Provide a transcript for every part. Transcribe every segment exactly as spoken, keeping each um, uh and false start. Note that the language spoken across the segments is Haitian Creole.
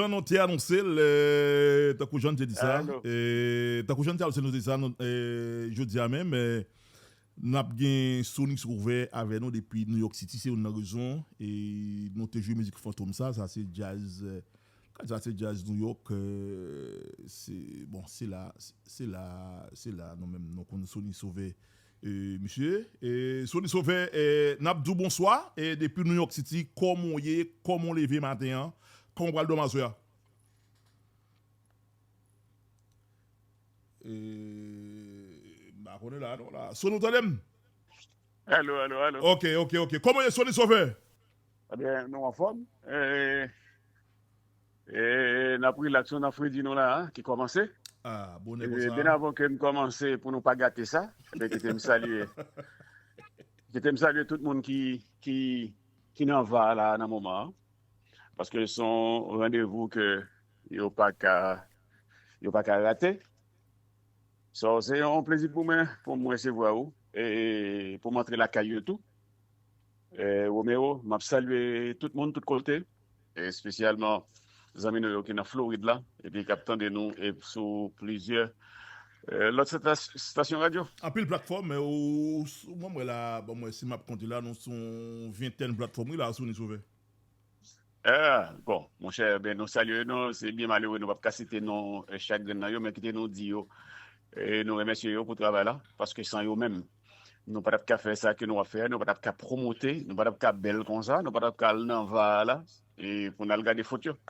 Jan nou te anonse l, tankou jan n te di sa, tankou jan n te anonse nou te di sa, jodi a menm, n ap gen Sony Sauvè avè nou depi New York City. Se youn nan rezon nou te jwe mizik Fantom sa. Sa se djaz, sa se djaz New York. Se, bon, se la, se la, se la nou menm nou konn Sony Sauvè. Misye, Sony Sauvè, n ap di w bonswa depi New York City. Kòman w ye? Kòman w leve maten an? Kòman w pral dòmi aswè a? M pa konnen la non la. Sony, ou tande m? Alo, alo, alo. Ok, ok, ok. Kòman w ye, Sony Sauvè? Ebyen, nou anfòm. E, n ap rilaks, yon nan fredi nou la a, ki kòmanse. Ah, bonè konsa. Byen avan ke m kòmanse, pou nou pa gate sa, men kite m salye kite m salye tout moun ki, ki, ki nan va a la nan moman an. Paske se yon randevou ke yo pa ka, yo pa ka rate. So, se yon plezi pou mwen, pou m resevwa ou, e pou m antre lakay yo tou. E, Romeo, m ap salye tout moun, tout kote, espesyalman zanmi nou yo ki nan Florid la, epi k ap tande nou e sou plizyè lòt estasyon radyo. Anpil platfòm, men ou, ou mwen, mwen la, bon, mwen, si m ap konte la, nou sou yon ventèn platfòm, wi, la, Sony Sauvè. Ah, bon, monchè, ben, nou salye nou, se byen malere, nou p ap ka site non chak grenn nan yo, men kite nou di yo, e nou remèsye yo pou travay la, paske san yo menm, nou pa t ap ka fè sa ke nou ap fè a, nou pa t ap ka pwomote, nou pa t ap ka bèl konsa, nou pa t ap ka al nan va a la, e pou n al gade foto yo.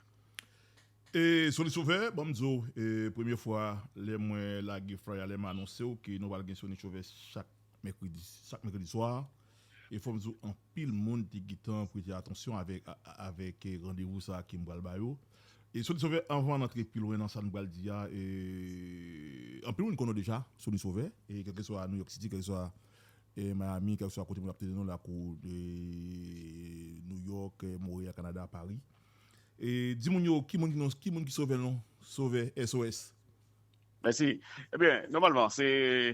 E Sony Sauvè, ban m di w, e premye fwa lè mwen lage flyer, lè m anonse w ke nou pral gen Sony Sauvè chak mèkredi, chak mèkredi swa, e fò m di w, anpil moun te gentan prete atansyon avèk, avèk randevou sa a ke m pral ba yo. E Sony Sauvè, anvan n antre pi lwen nan sa n pral di a, e anpil moun konnen w deja, Sony Sauvè, e kèlkeswa New York City, kèlkeswa e Miami, kèlkeswa kote moun ap tande nou, lakou, e New York, e Montréal, Canada, Paris. E di moun yo, ki moun ki non, ki moun ki Sauvè non, Sauvè, S O S. Mèsi. Ebyen, nòmalman, se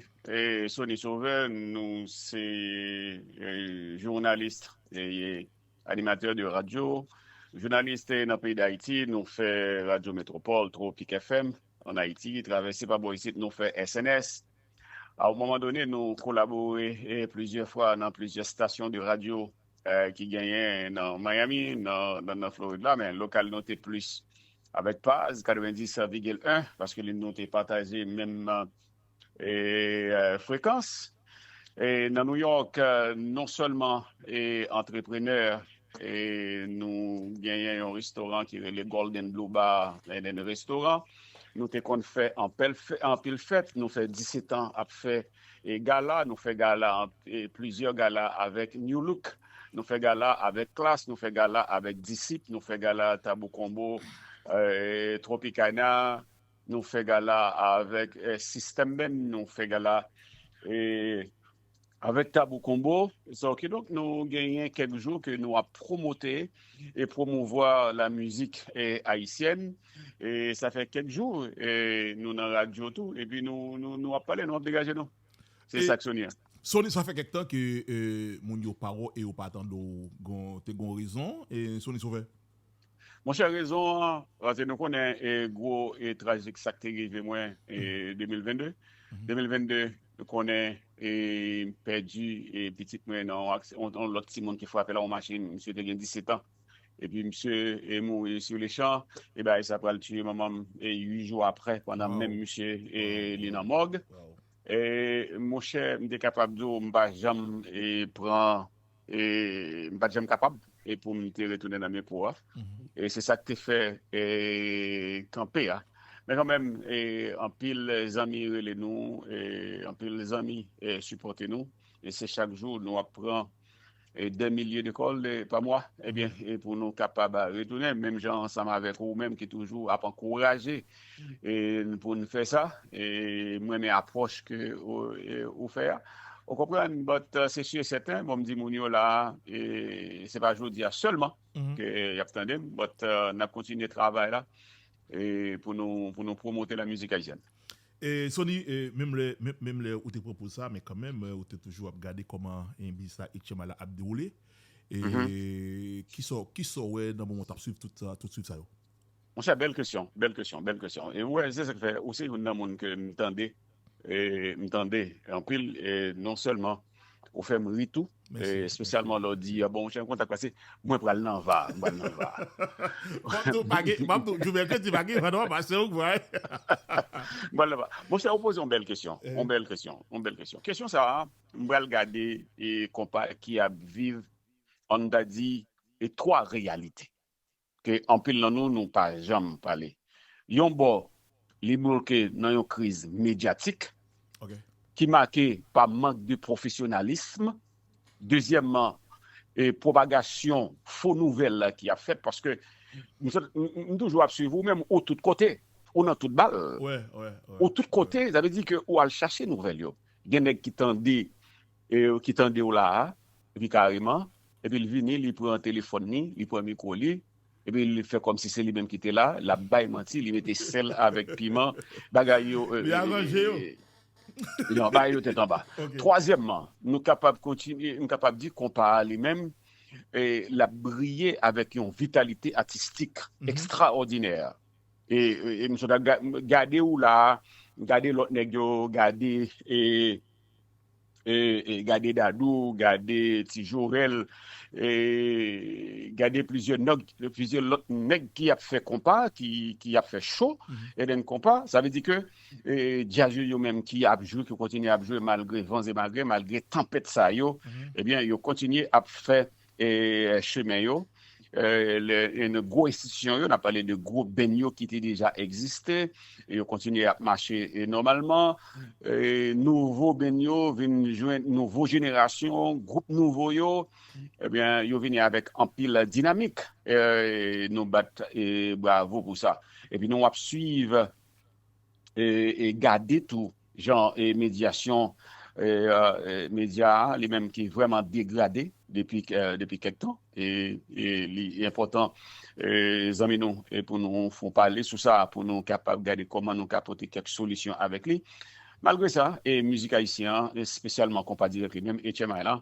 e, Sony Sauvè, nou se e, jounalis, e, animatè de radyo, jounalis nan peyi Dayiti, nou fè Radyo Metropole, Tropic F M, an Ayiti, travèse pa bò isit, nou fè S N S. A yon moman done, nou kolabore e, plizyè fwa nan plizyè stasyon de radyo e, ki genyen nan Miami, nan, nan, nan Florid la, men lokal nou te plis avèk Paz, katrevenndis vigil en, paske li nou te pataje menm e, e, frekans. E nan New York, e, non sèlman e, antreprenè, e nou genyen yon restoran ki rele Golden Blue Bar and Restaurant. Nou te konn fè anpèl fè- anpil fèt, nou fè disèt an ap fè e gala, nou fè gala, e plizyè gala avèk New Look, nou fè gala avèk Klass, nou fè gala avèk Disip, nou fè gala Tabou Combo, e Tropicana, nou fè gala avèk e System Band, nou fè gala e avèk Tabou Combo. So, kidonk, nou genyen kèk jou ke nou ap pwomote e pwomouvwa la mizik e ayisyèn. E sa fè kèk jou e nou nan radyo tou. Epi nou, nou, nou ap pale, nou ap degaje nou. Se sa k Sony an. Sony, sa fè kèk tan ke e, moun yo pa wè w e yo pa tande w, gon, te gon rezon, e Sony Sauvè? Monchè, rezon an, paske nou konnen e gwo e trajik sa k te rive mwen e de mil venn de. De mil venn de, nou konnen e m pèdi e pitit mwen nan yon aksidans, yon lòt timoun ki frape l ak yon machin, misye te gen disèt an. Epi misye e mouri sou lechan, e bagay sa pral tiye manman m e uit jou apre, pandan menm misye e li nan mòg. E monchè, m te kapab di w, m pa janm e pran e m pa t janm kapab e pou m te retounen nan men po a. E se sa k te fè e kanpe a. Men kanmenm, e anpil zanmi rele nou, e anpil zanmi e sipòte nou. E se chak jou nou ap pran e dè milye de kòl e pa mwa, ebyen, e pou nou kapab retounen, menm jan ansanm avèk ou menm ki toujou ap ankouraje e pou n fè sa. E m renmen apwòch ke ou, e ou fè a. Ou konprann, but e, se si e sèten, bon, m di moun yo la a, e se pa jodi a sèlman ke y ap tande m, but e, n ap kontinye travay la e pou nou, pou nou pwomote la mizik ayisyèn. E Sony, e, menm lè, menm, menm lè ou te pran poz sa, men kanmenm, e, ou te toujou ap gade kòman e, biznis la, H M I la ap dewoule. E kisa, kisa w wè nan moman w t ap swiv tout sa, tout swiv sa yo? Monchè, bèl kesyon, bèl kesyon, bèl kesyon. E wè, se sa k fè, ou se youn nan moun ke m tande, e, m tande anpil, e non sèlman ou fè m ri tou, e, espesyalman lè w di, "Ah, bon, monchè, m kontan pase, mwen pral nan va, mwen pral nan va." M ap di w, pa gen, m ap di w, jou mèkredi, pa gen van, non, pase ou vwa. M pral nan va. Monchè, ou poze yon bèl kesyon, yon bèl kesyon, yon bèl kesyon. Kesyon sa a, m pral gade, e, konpa ki ap viv, ann ta di, e twa reyalite ke anpil nan nou, nou pa janm pale. Yon bò, li bloke nan yon kriz medyatik ki make pa mank de pwofesyonalism. Dezyèmman, e pwopagasyon fo nouvèl la ki ap fèt, paske m, m, m toujou ap swiv ou menm, ou tout kote, ou nan tout bal. Ou tout kote, sa vle di ke ou al chache nouvèl yo. Gen nèg ki tande, e, ki tande w la a, epi kareman, epi l vini, li pran telefòn li, li pran mikwo li, epi li fè kòmsi se li menm ki te la, l ap bay manti, li mete sèl avèk piman, bagay yo, e, li aranje yo. Non, bagay yo tèt anba. Twazyèmman, nou kapab kontinye, nou kapab di konpa a li menm, e, l ap briye avèk yon vitalite atistik ekstraòdinè. E, e, e m sot ap ga-, gade ou la, gade lòt nèg yo, gade, e, e, e, gade Dadou, gade Ti Jorèl, e, gade plizyè nòg, plizyè lòt nèg ki ap fè konpa, ki, ki ap fè cho, e den konpa. Sa vle di ke, e, djaz yo, yo menm ki ap jwe, ki kontinye ap jwe malgre van e malgre, malgre tanpèt sa yo, ebyen, yo kontinye ap fè, e, chemen yo. E, le, e, gwo enstitisyon yo, n ap pale de gwo benn yo ki te deja egziste, e yo kontinye ap mache, e, nòmalman. E, nouvo benn yo vin jwenn nouvo jenerasyon, gwoup nouvo yo, ebyen, yo vini avèk anpil dinamik. E, nou bat, e, bravo pou sa. Epi nou ap swiv e, e gade tou jan, e, medyasyon, e, e, medya a, li menm ki vrèman degrade depi, e, depi kèk tan. E, e li enpòtan, e, zanmi nou, e pou nou fon pale sou sa, pou nou kapab gade kòman nou ka pote kèk solisyon avèk li. Malgre sa, e mizik ayisyen an, espesyalman konpa dirèk li menm, H M I la,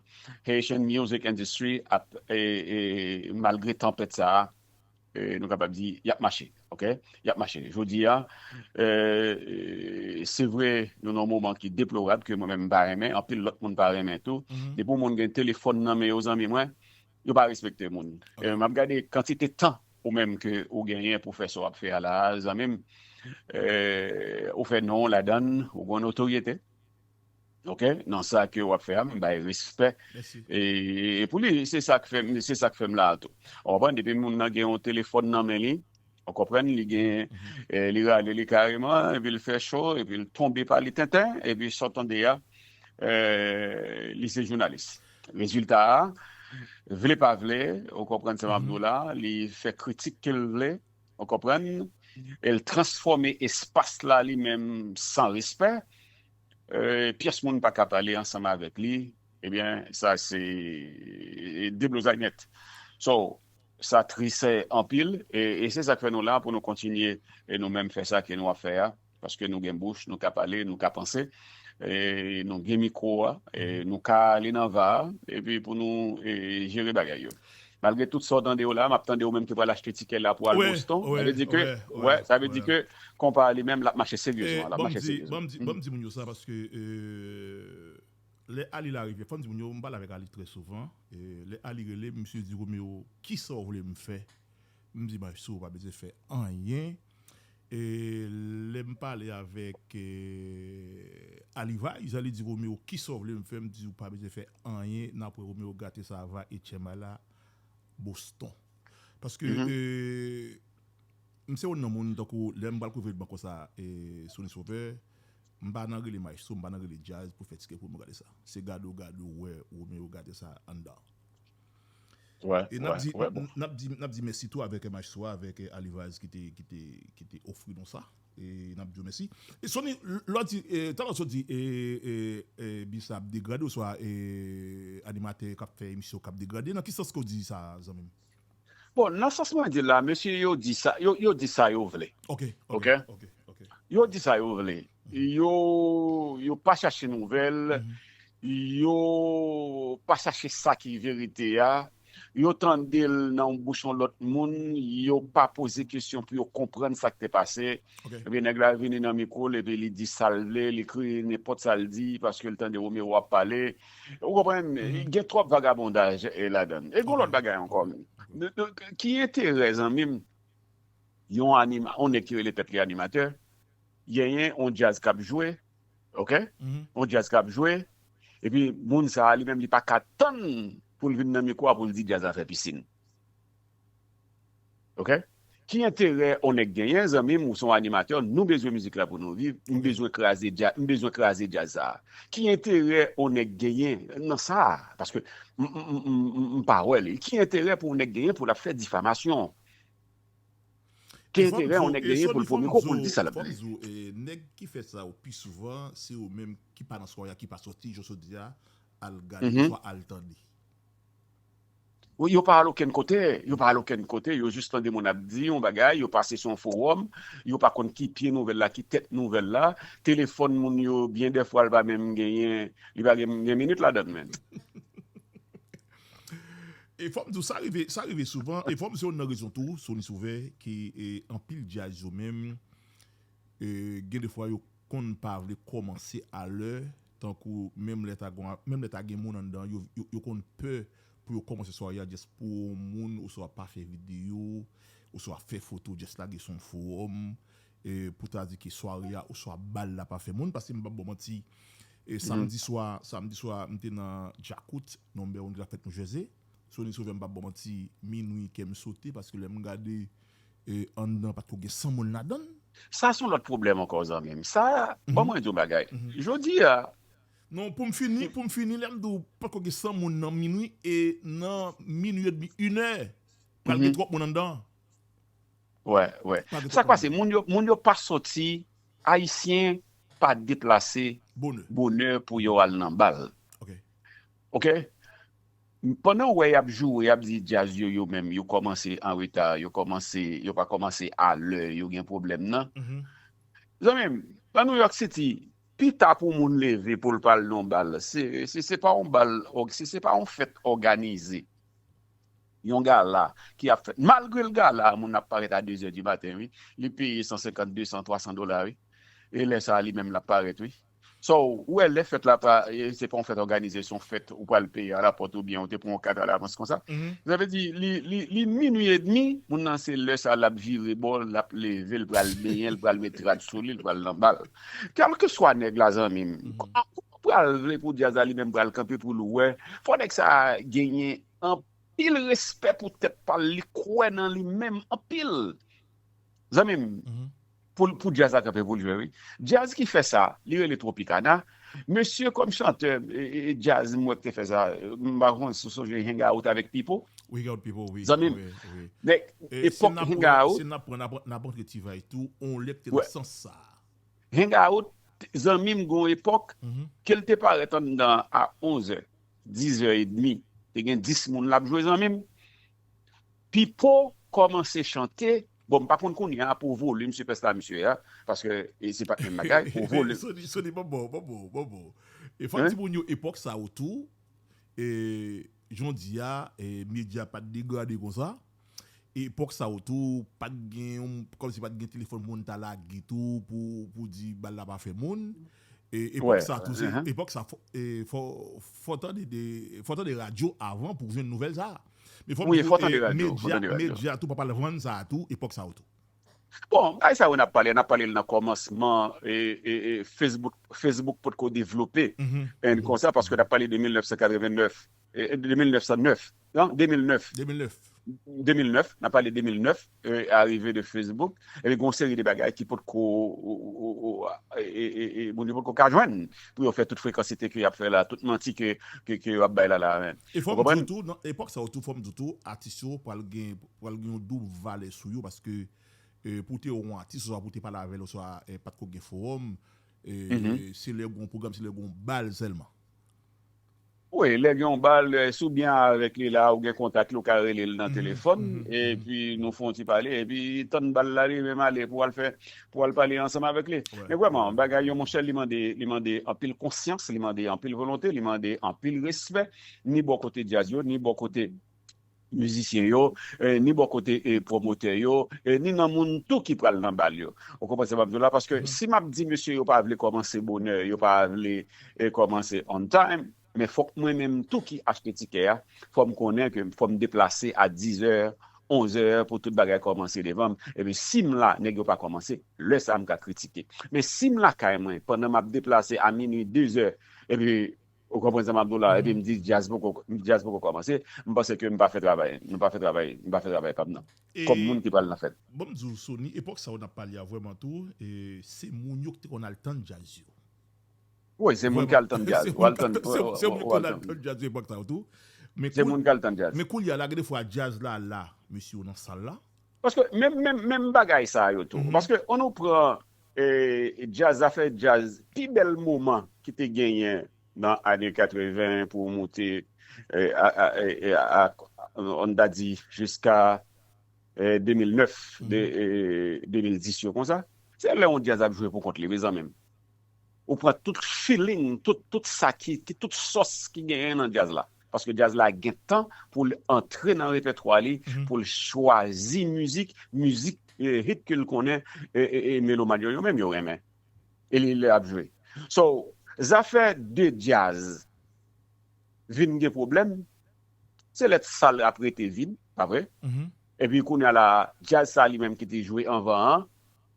Haitian Music Industry, ap, e, e, malgre tanpèt sa a, e, nou kapab di, y ap mache, oke? Y ap mache. Jodi a, e, e, se vre, nou nan yon moman ki deplorab, ke mwen menm m pa renmen, anpil lòt moun pa renmen tou. Depi yon moun gen telefòn nan men yo, zanmi mwen, yo pa respekte moun. E, m ap gade kantite tan ou menm ke ou genyen pou fè sa w ap fè a la a, zanmi m, e, ou fè non w ladann, ou gen yon notoryete. Oke, nan sa ke w ap fè a, m bay respè. E, e pou li, se sa k fè m, se sa k fè m la a tou. Ou konprann, depi moun nan gen yon telefòn nan men li, ou konprann, li gen, e, li rale li kareman, epi l fè cho, epi l tonbe pa li tenten, epi sa w tande a, e, li se jounalis. Rezilta a, vle pa vle, ou konprann sa m ap di w la, li fè kritik ke l vle, ou konprann, e l transfòme espas la li menm san respè, e, pyès moun pa ka pale ansanm avèk li, ebyen, sa se deblozay nèt. So, sa tris anpil, e, e se sa k fè nou la pou nou kontinye, e nou menm fè sa ke nou ap fè a, paske nou gen bouch, nou ka pale, nou ka panse, e nou gen mikwo a, e nou ka ale nan va a, epi pou nou, e, jere bagay yo. Malgre tout sa w tande yo la, m ap tande ou menm ki pral achte tikè la pou al Boston. Sa vle di ke, wè, sa vle di ke konpa a li menm, l ap mache seryezman, l ap mache seryezman. Ban m di, ban m di moun yo sa, paske, e, lè Ali la rive, fò m di moun yo, m pale avèk Ali trè souvan, e, lè Ali rele m, misye di, "Romeo, kisa w vle m fè?" M di, "Maestro, ou pa bezwen fè anyen." E lè m pale avèk, e, Ali Vaz, Ali di, "Romeo, kisa w vle m fè?" M di, "Ou pa bezwen fè anyen, n ap wè Romeo Gate sa va H M I la Boston." Paske, e, m se youn nan moun, tankou lè m pral kouvri bank konsa, e, Sony Sauveur, m pa nan rele maestro, m pa nan rele djaz pou fè tikè pou m gade sa. Se gade w gade w wè Romeo Gate sa anndan. E n ap di, n ap di, n ap di mèsi tou avèk M H Soir, avèk, e, Ali Vaz ki te, ki te, ki te ofri nou sa. E n ap di w mèsi. E Sony, lè w di, e, talè w di, e, e, e, bis la ap degrade, oswa, e, animatè k ap fè emisyon k ap degrade, nan ki sans ke w di sa, zanmi m? Bon, nan sans mwen di la, mesye yo di sa, yo, yo di sa yo vle. Oke, oke, oke, oke. Yo di sa yo vle. Yo, yo pa chache nouvèl, yo pa chache sa ki verite a, yo tande l nan bouch yon lòt moun, yo pa poze kesyon pou yo konprann sa k te pase. Ebyen, nèg la vini nan mikwo l, epi li di sa l vle, li kriye nenpòt sa l di, paske l tande Romero ap pale. Ou konprann? Gen twòp vagabondaj eh, ladan l. E gon lòt bagay ankò. Ki enterè, zanmi m, yon anima, yon nèg ki rele tèt li animatè, genyen yon djaz k ap jwe, ok? Yon djaz k ap jwe, epi moun sa a li menm li pa ka tann pou l vin nan mikwo a pou l di djaz la fè pisin. Ok? Ki enterè yon nèg genyen, zanmi m, ou se yon animatè, nou bezwen mizik la pou nou viv, m bezwen kraze djaz, m bezwen kraze djaz sa a. Ki enterè yon nèg genyen nan sa a? Paske m, m, m, m, m pa wè li. Ki enterè pou yon nèg genyen pou l ap fè difamasyon? Ki enterè yon nèg genyen pou l pran mikwo pou l di sa l ap vle? Nèg ki fè sa yo pi souvan, se yo menm ki pa nan sware a, ki pa sòti, jan w di a, al gade, swa al tande. Yo pa al okenn kote, yo pa al okenn kote, yo jis tande moun ap di yon bagay, yo pase sou yon fowòm, yo pa konn ki pye nouvèl la, ki tèt nouvèl la, telefòn moun yo byen dèfwa l pa menm genyen, li pa gen, gen minit ladan l menm. E fò m di w, sa rive, sa rive souvan, e fò m di w se youn nan rezon tou, Sony Sauvè, ki e, anpil djaz yo menm, e, gen defwa yo konn pa vle kòmanse a lè, tankou menm lè ta gon, menm lè ta gen moun anndan, yo, yo, yo konn pè pou yo kòmanse sware a, just pou yon moun, oswa pa fè videyo, oswa fè foto, just lage sou yon fowòm, e, pou ta di ke sware a, oswa bal la pa fè moun, paske m p ap ba w manti, e, samdi swa, samdi swa, m te nan Djakout, number one ki t ap fèt New Jersey, Sony Sauvè, m p ap ba w manti, minwi, kè m sote, paske lè m gade, e, anndan, pa t ko gen san moun ladan l. Sa se yon lòt pwoblèm ankò, zanmi m. Sa, ban mwen di w yon bagay. Jodi a, non, pou m fini, pou m fini, lè m di w pa t ko gen san moun nan minwi, e nan minwi edmi, inè, pral gen twòp moun anndan. Wè, wè. Sa k pase, moun yo, moun yo pa sòti, Ayisyen pa deplase bonè pou yo al nan bal. Ok? Pandan w wè y ap joure, y ap di djaz yo, yo menm, yo kòmanse an reta, yo kòmanse, yo pa kòmanse a lè, yo gen pwoblèm nan. Zanmi m, nan New York City, pita pou moun leve pou l pa al nan bal, se, se, se pa yon bal, se, se pa yon fèt òganize. Yon gala ki ap fèt. Malgre l gala a, moun ap parèt a de zè di maten, wi. Li peye san senkant, de san, twa san dola, wi. E lè sa a, li menm l ap parèt, wi. So, ou wè, lè fèt la pa, e, se pa yon fèt òganize, se yon fèt ou pral peye a la pòt oubyen ou te pran yon kat alavans konsa. Sa vle di, li, li, li minwi edmi, moun nan se lè sa a l ap vire bò, l ap leve, l pral benyen, l pral met rad sou li, l pral nan bal. Kèlkeswa nèg la, zanmi m, kòman ou pral vle pou djaz la li menm pral kanpe pou l wè? Fò nèg sa a genyen anpil respè pou tèt pa l, li kwè nan li menm anpil. Zanmi m, pou, pou djaz la kanpe pou l jwe, wi. Djaz ki fè sa, li rele Tropicana. Mesye kòm chantè, e, e, e djaz, m wè k te fè sa, m pa konn si w sonje Hang Out avèk Pipo. Wi, Hang Out Pipo, wi. Zanmi m, wi, wi. Nèg, e, epòk Hang Out. Si n ap pran, n ap, n ap rantre T-Vibe tou, on lè k te nan sans sa. Hang Out, zanmi m, gon epòk, ke l te parèt anndan a onz è, diz è edmi, te gen dis moun l ap jwe, zanmi m. Pipo kòmanse chante, bon, m pa konn kounye a pou volim sipèsta misye a, paske, e, se pa t menm bagay, pou volim. Sony, Sony, bon, bon, bon, bon, bon, bon. E fò di moun yo epòk sa yo tou, e, jan w di a, e, medya pa t degrade konsa. Epòk sa yo tou, pa t gen, kòmsi pa t gen telefòn pou moun ta lage tou, pou, pou di bal la pa fè moun. E, epòk sa tou, se, epòk sa, fò, e, fò, fò tande de, fò tande radyo avan pou jwenn nouvèl sa a. Men fò m di w, e, medya, medya tou, pa pral vann sa a tou, epòk sa yo tou. Bon, bagay sa yo n ap pale, n ap pale l nan kòmansman, e, e, e Facebook, Facebook potko devlope, en, konsa, paske n ap pale de mil nèf san katreven nèf, e, de mil nèf san nèf, non, de mil nèf. De mil nèf. De mil nèf, n ap pale de mil nèf, e, arive de Facebook, epi gon seri de bagay ki potko, e, e, e, e, moun yo potko ka jwenn pou yo fè tout frekansite ke y ap fè la, tout manti ke, ke, ke yo ap bay la, la, men. E fò m di w tou, nan epòk sa yo tou, fò m di w tou, atis yo pral gen, pral gen yon doub valè sou yo, paske e, pou w te wè yon atis, oswa pou w te pale avè l, oswa, e, pa t ko gen fowòm, e, se lè gon pwogram, se lè gon bal sèlman. Wi, lè gen yon bal, e, si w byen avèk li la, ou gen kontak li, ou ka rele l nan telefòn, epi nou fè yon ti pale, epi tann bal la, li menm ale pou w al fè, pou w al pale ansanm avèk li. Men vrèman, bagay yo, monchè, li mande, li mande anpil konsyans, li mande anpil volonte, li mande anpil respè, ni bò kote djaz yo, ni bò kote mizisyen yo, eh, ni bò kote eh, pwomotè yo, eh, ni nan moun tou ki pral nan bal yo. Ou konprann sa m ap di w la? Paske si m ap di mesye yo pa vle kòmanse bonè, yo pa vle eh, kòmanse on time, men fòk mwen menm tou ki achte tikè a, fò m konnen ke fò m deplase a dizè, onzè pou tout bagay kòmanse devan m. Epi si m la, nèg yo pa kòmanse, lè sa a m ka kritike. Men si m lakay mwen, pandan m ap deplase a minui, dezè, epi ou konprann sa m ap di w la, epi m di djaz poko, djaz poko kòmanse, m panse ke m pa fè travay, m pa fè travay, m pa fè travay pa m nan. Kòm moun ki pral nan fèt. Bon, m di w, Sony, epòk sa yo n ap pale a vrèman tou, e, se moun yo ki te konn al tann djaz yo. Wi, se moun ki al tann djaz. Ou al tann, se moun ki konn al tann djaz yo epòk sa yo tou. Se moun ki al tann djaz. Men koulye a la, gen de fwa djaz la la, mesye yo nan sal la. Paske menm, menm, menm bagay sa yo tou. Paske an nou pran eh, djaz, zafè djaz, pi bèl moman ki te genyen nan ane katreven pou moute eh, a, a, eh, eh, a, on ta di jiska eh, de mil nèf, de, eh, de mil dis yo konsa. Se lè yon djaz ap jwe pou kont li, mezanmi. Ou pran tout feeling, tout, tout sa ki, ki tout sòs ki genyen nan djaz la. Paske djaz la gen tan pou l antre nan repètwa li, pou l chwazi mizik, mizik eh, hit ke l konnen, eh, eh, eh, melomàn yo, yo menm yo renmen. E li lè ap jwe. So, zafè de djaz vin gen pwoblèm, se lè sal ap rete vid, pa vre? Epi kounye a la, djaz sa li menm ki te jwe anvan an,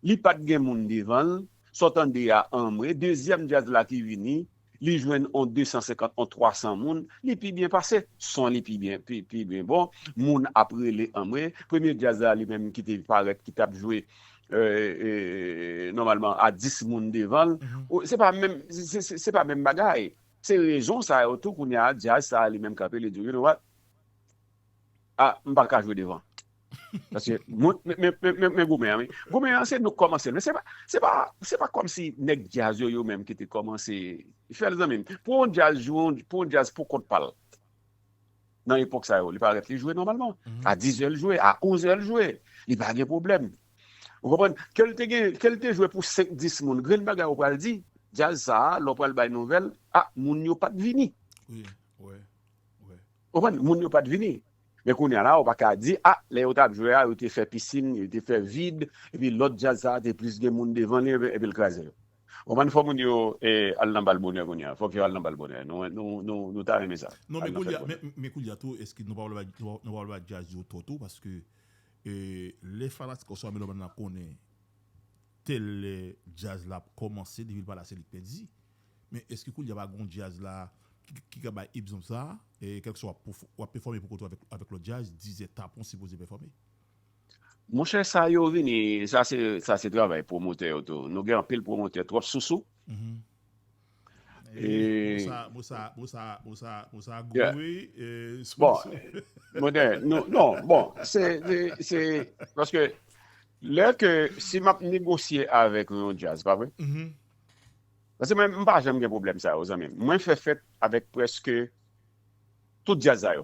li pa t gen moun devan l, sa w tande a anmwe, dezyèm djaz la ki vini, li jwenn on de san senkant, on twa san moun, li pi byen pase, son li pi byen, pi, pi byen bon, moun ap rele anmwe, premye djaz la li menm ki te parèt, ki t ap jwe, eh, eh, nòmalman a dis moun devan l, o, se pa menm, se, se, se pa menm bagay. Se rezon sa yo tou, kounye a, djaz sa li menm kanpe, li di, you know what? Ah, m pa ka jwe devan. Paske, mwen, men, men, men, men, men goumen an, wi. Goumen an, se nou k kòmanse l. Men se pa, se pa, se pa kòmsi nèg djaz yo, yo menm ki te kòmanse fè l, zanmi m. Pou yon djaz jwe, pou yon djaz pou kont pa l, nan epòk sa yo, li parèt li jwe nòmalman. A dizè l jwe, a onzè l jwe. Li pa gen pwoblèm. Ou konprann? Ke l te gen, ke l te jwe pou senk, dis moun, grenn bagay ou pral di, djaz sa a, lè w pral bay nouvèl, ah, moun yo pa t vini. Wi, wi, wi. Ou konprann? Moun yo pa t vini. Men kounye a la, ou pa ka di, ah, lè yo t ap jwe a, yo te fè pisin, yo te fè vid, epi lòt djaz sa a te plis gen moun devan li, epi, epi l kraze yo. Ou konprann? Fò moun yo eh, al nan bal bonè kounye a. Fòk yo al nan bal bonè. Nou, nou, nou, nou ta renmen sa. Non, men kounye a, men, men kounye a tou, èske nou pa pral bay, nou pa, nou pa pral bay djaz yo tò tou, paske eh, lè fanatik oswa melomàn nan konnen tèl lè djaz la ap kòmanse, depi l pa la, se li k pèdi. Men èske kounye a pa gen yon djaz la ki, ki ka bay egzanp sa, e kèlkeswa w ap pèfòme pou kont ou avèk, avèk lòt djaz, dizè tapon sipoze pèfòme? Monchè, sa yo vini, sa se, sa se travay pwomotè yo tou. Nou gen anpil pwomotè twòp sousou. E Moussa, Moussa, Moussa, Moussa, Moussa gou wi. Bon, mwen, non, non, bon, se, se, se, paske lè ke si m ap negosye avèk yon djaz, pa vre? Paske mwen, m pa janm gen pwoblèm sa yo, zanmi m. Mwen fè fèt avèk prèske tout djaz sa yo.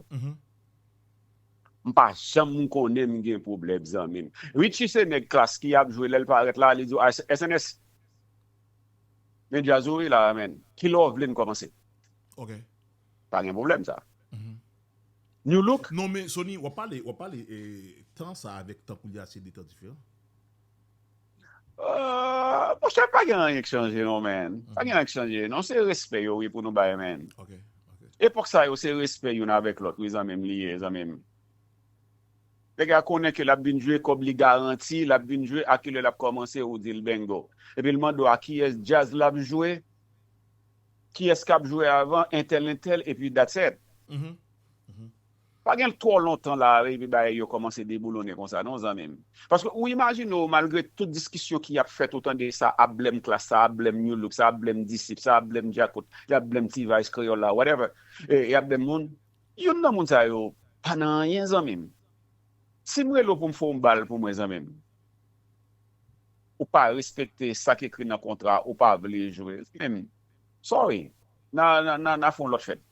M pa janm konnen m gen pwoblèm, zanmi m. Richie se nèg klas ki ap jwe lè l parèt la, li di w, "Ah, S N S, men djaz ou wi la, men. Ki lè w vle n kòmanse?" Ok. Pa gen pwoblèm sa. New look? Non, men Sony, w ap pale, w ap pale eh, tan sa avèk tan koulye a se de tan diferan. Euh, monchè, pa gen anyen k chanje non, man. Pa gen anyen k chanje. Non, se respè yo wi pou nou bay, man. Ok, ok. Epòk sa yo, se respè youn avèk lòt, wi, zanmi m, li ye, zanmi m. Nèg la konnen ke l ap vin jwe, kòb li garanti, l ap vin jwe, a kilè l ap kòmanse, ou di l bengo. Epi l mande w a kiyès djaz l ap jwe, kiyès k ap jwe avan, entèl, entèl, epi that's it. Pa gen twò lontan la, epi bagay yo kòmanse deboulonnen konsa, non, zanmi m. Paske ou imajine w, malgre tout diskisyon ki ap fèt, ou tande sa ap blèm Klass, sa ap blèm New Look, sa ap blèm Disip, sa ap blèm Djakout, y ap blèm T-Vice, Kreyòl la, whatever, e, y ap blèm moun, youn nan moun sa yo pa nan anyen, zanmi m. Si m rele w pou m fè w bal pou mwen, zanmi m, ou pa respekte sa k ekri nan kontra, ou pa vle jwe, zanmi m, sorry, n a, n a, n a, n a fè yon lòt fèt.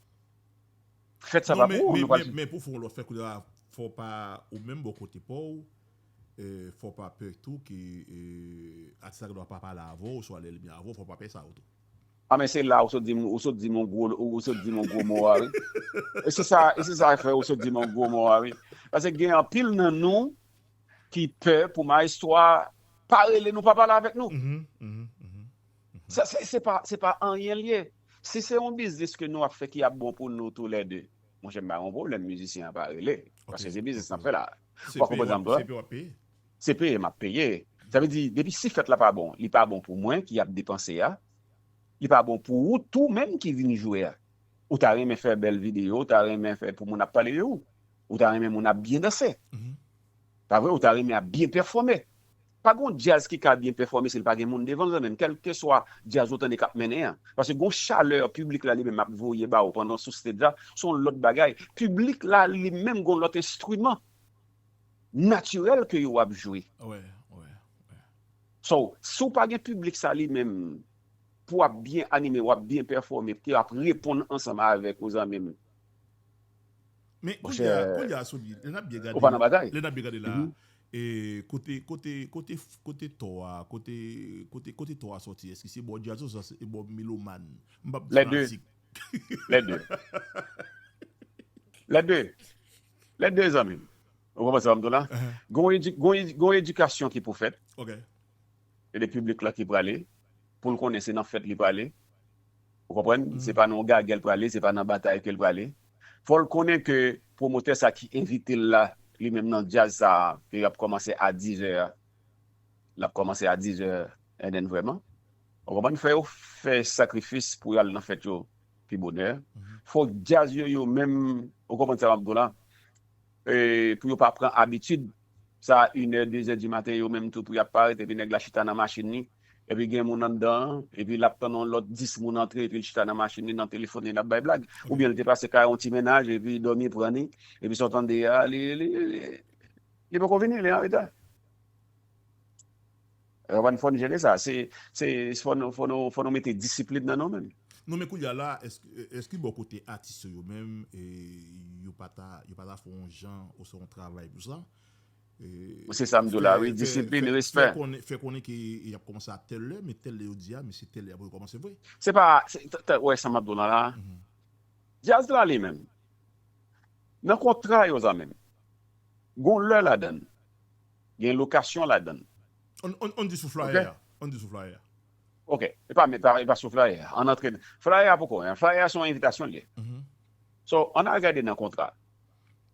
Fèt sa pa pou ou, nou pral. Men pou fè yon lòt fèt, kounye a, fò w pa, ou menm bò kote pa w, eh, fò w pa pè tou ke eh, atis la gendwa pa pale avè w, oswa lè l byen avè w, fò w pa pè sa yo tou. A men se la ou sot di m, ou sot di m yon gwo, ou sot di m yon gwo mo a wi. E se sa, e se sa frè, ou sot di m yon gwo mo a wi. Paske gen anpil nan nou ki pè pou Maestro a pa rele nou, pa pale avèk nou. Sa, se, se pa, se pa anyen l ye. Si se yon biznis ke nou ap fè ki ap bon pou nou toulède, monchè, m pa gen yon pwoblèm mizisyen an pa rele. Paske se biznis n ap fè la. Ou konprann sa m di w la? Se peye m ap peye. Sa vle di, depi si fèt la pa bon, li pa bon pou mwen ki ap depanse a, li pa bon pou ou tou menm ki vin jwe a. Ou ta renmen fè bèl videyo, ou ta renmen fè pou moun ap pale de ou. Ou ta renmen moun ap byen danse. Pa vre, ou ta renmen ap byen pèfòme. Pa gon djaz ki ka byen pèfòme si l pa gen moun devan l zanmi m, kèlkeswa djaz ou tande k ap mennen an. Paske gon chalè piblik la li menm ap voye ba ou pandan sou stage la, se yon lòt bagay. Piblik la li menm gon lòt enstriman natirèl ke yo ap jwe. So, si w pa gen piblik sa li menm, pou w ap byen anime, w ap byen pèfòme, ke w ap reponn ansanm avèk ou zanmi m. Men kounye a, kounye a Sony, lè n ap byen gade, lè n ap byen gade la, e kote, kote, kote, kote tò a, kote, kote, kote tò a sòti, èske se bò djaz ou se bò melomàn? M p ap di fanatik. Lè de. Lè de. Lè de zanmi m. Ou konprann sa m di w la? Gon edikasyon ki pou fèt. E de piblik la ki prale. Pou l konnen se nan fèt li prale. Ou konprann? Se pa nan yon gagè l prale, se pa nan batay ke l prale. Fò l konnen ke pwomotè sa ki envite l la, li menm nan djaz sa a, ke y ap kòmanse a dizè a, l ap kòmanse a dizè and then vrèman. Ou konprann? Fò yo fè sakrifis pou y al nan fèt yo pi bonè. Fò djaz yo, yo menm, ou konprann sa m ap di w la? E, pou yo pa pran abitid, sa inè, dezè di maten, yo menm tou pou y ap parèt, epi nèg la chita nan machin li, epi gen moun anndan an, epi l ap tann yon lòt dis moun antre, epi l chita nan machin li, nan telefòn li, l ap bay blag. Oubyen l te pase kay yon ti mennaj, epi dòmi pran li, epi sa w tande a, li, li, li, li poko vini, li anreta. Ou konprann, fò n jere sa. Se, se, fò nou, fò nou, fò nou mete disiplin nan nou menm. Non, men kounye a la, èske, èske bò kote atis yo, yo menm, e, yo pa ta, yo pa ta fè yon jan oswa yon travay pou sa? Se sa m di w la, wi, disiplin, respè. Fè konnen, fè konnen ke y ap kòmanse a tèl lè, men tèl lè yo di a, men se tèl lè y ap rekòmanse vre. Se pa, wè sa m ap di w la la. Djaz la li menm, nan kontra yo zanmi m, gon lè ladan l, gen lokasyon ladan l. Ann di sou flayè a. Ann di sou flayè a. Ok, e pa, e pa sou flayè a. Ann antre. Flayè a poko, flayè a se yon envitasyon l ye. So, ann al gade nan kontra.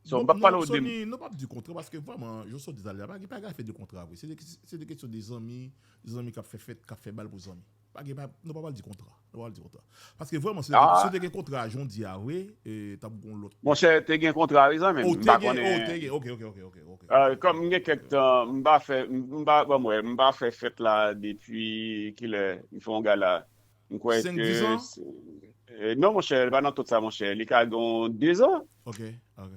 So, m p ap pale w de. Non, Sony, nou p ap di kontra, paske vrèman, jan w sot di talè a, pa gen, pa gen afè de kontra vre. Se de, se de kesyon de zanmi, de zanmi k ap fè fèt, k ap fè bal pou zanmi. Pa gen, pa, nou pa pral di kontra. Nou pa pral di kontra. Paske vrèman, si te gen kontra jan w di a vre, e, t ap gon lòt. Monchè, te gen kontra wi zanmi m. M pa konnen. Oh, te gen, ok, ok, ok, ok. Kòm m gen kèk tan, m pa fè, m pa, ban m wè, m pa fè fèt la depi kilè m fè yon gala. M kwè ke. Senk, dis an? Non, monchè, li pa nan tout sa, monchè. Li ka gen dezan. Ok, ok.